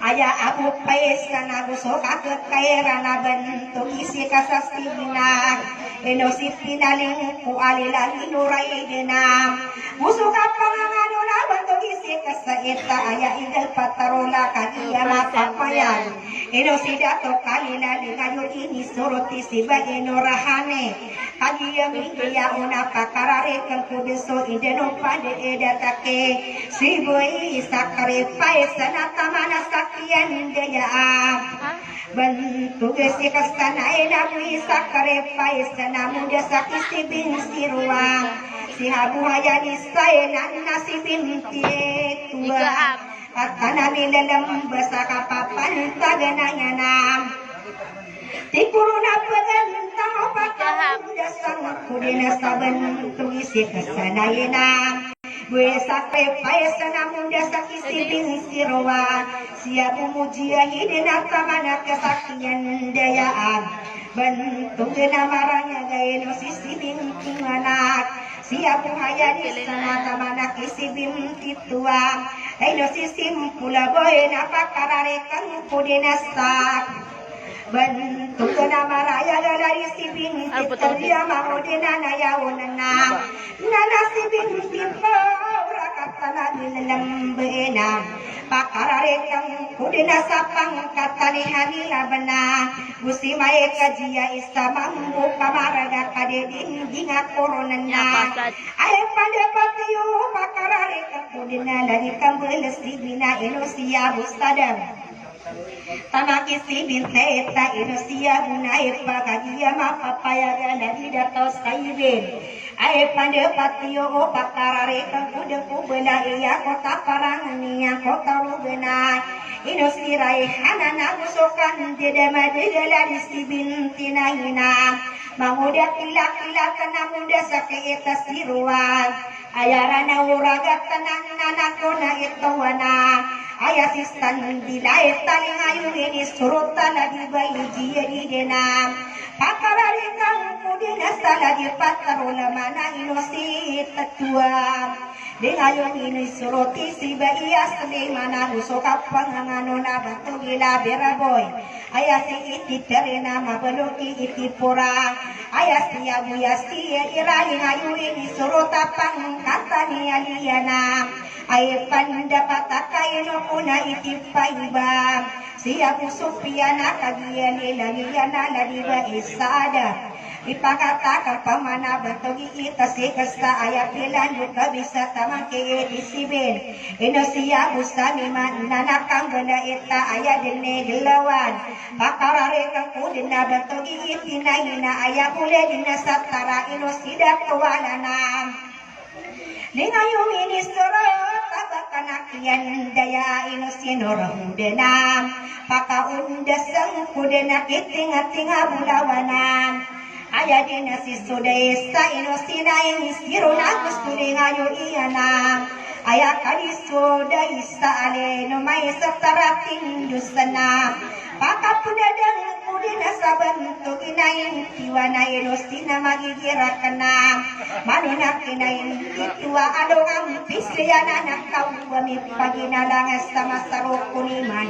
Aya ago pay sa nago so kakekairan a bantog i si kasasibina. Ino si pinalingko a lilang ino ray dina. Go so kapangangano na bantog i si kasaita aya igal patarola kagiya mapapayan. Ino si dato kalila lingayo ini sorot i si ba ino rahani. Kagiya minggiya ona pakarari kerkudiso iden o padi eda taki. Si boy sacrifice na taman a sakiyan daya a. Bantog i si kasana ina boy sacrifice na moda sa kisibin si rowa. Si habuhaya ni sa ina na sibin ti tuwa. Katharo a milalam ba sa kapapantagan a iyan a. Ti korona pagantang o pataw da sangko di na sa bantog i si kasana ina. Boy sacrifice na moda sa kisibin si rowa. Siya bo mujahidin a taman a kasakiyan daya a. Bantog na marayag a ino si sibin ti nganak. Siya bo haya ni sa na taman a kisibin ti tuwa. Ino si simpol a boy na pakarari kerkudiso a sak. Bantog na marayag a lari sibin ti tariya mangodi na nayaw na na. Na na sibin ti paw ra katharo a milalam ba ina. Pakarari kerkudiso a pangkatan i hanila bana. Go si maya kajiya isa mambo ka maraga ka di di nga korona na. Aya pandapatiyo pakarari kerkudiso a lagi kambala sibina ino siya bo sadam. Taman ki sibin teta ino siya bo na ipakagiya mapapayag a lagi dato sa ibin. Aya pandapatiyo o pakarari kerkudiso ko bala iya ko taparangan iyan ko tarogana. Ino si Raihana na go so kandida madagala di sibin ti na ina. Mangoda kilakila ka na moda sa kaita si rowa. Aya rana o ragat na nanak o na ito wana. Aya si Sandila i talingayo ini sorot a ladi ba i jiyadi dena. Pakararikan ko dena sa ladi patarol a mana ino si Tetua. Lingayo ini sorot i si ba iya seli mana o so kapangangano na bato gila beraboy. Aya si iti terena mabaloki iti pora. Aya si abu ya si ira lingayo ini sorot a pangkatan iya liyana. Ay pandapat a kaino ko na iti paiba. Si Abu Sufyan a kagiya ni lagiyana ladi ba i Saada. Ipakata ka pamana batogi ita si kasa aya pilan do kabisa tamang ke iti sibin. Ino si Abu Sami man nanakang bala ita aya dene gelawan. Pakararikan ko dena batogi iti na ina aya bole dena satara ino sida kowalana. Lingayo ini sorot a ba kanakiyan daya ino sinoro dena. Pakaondasan ko dena kitingatinga bolawanan. Aya dena si Sudais a ino sinaing siro na gusto lingayo iyana. Aya kadi Sudais a aleno mai satara tindosana. Pakapodadang ko dena sa bantog inain tiwana ino sina magigira kena. Mano na kinain titua ado ampis yana na kawa mi paginalang sa masarok ko ni man.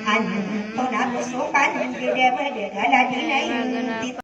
Anto na busukan di debede gala dinain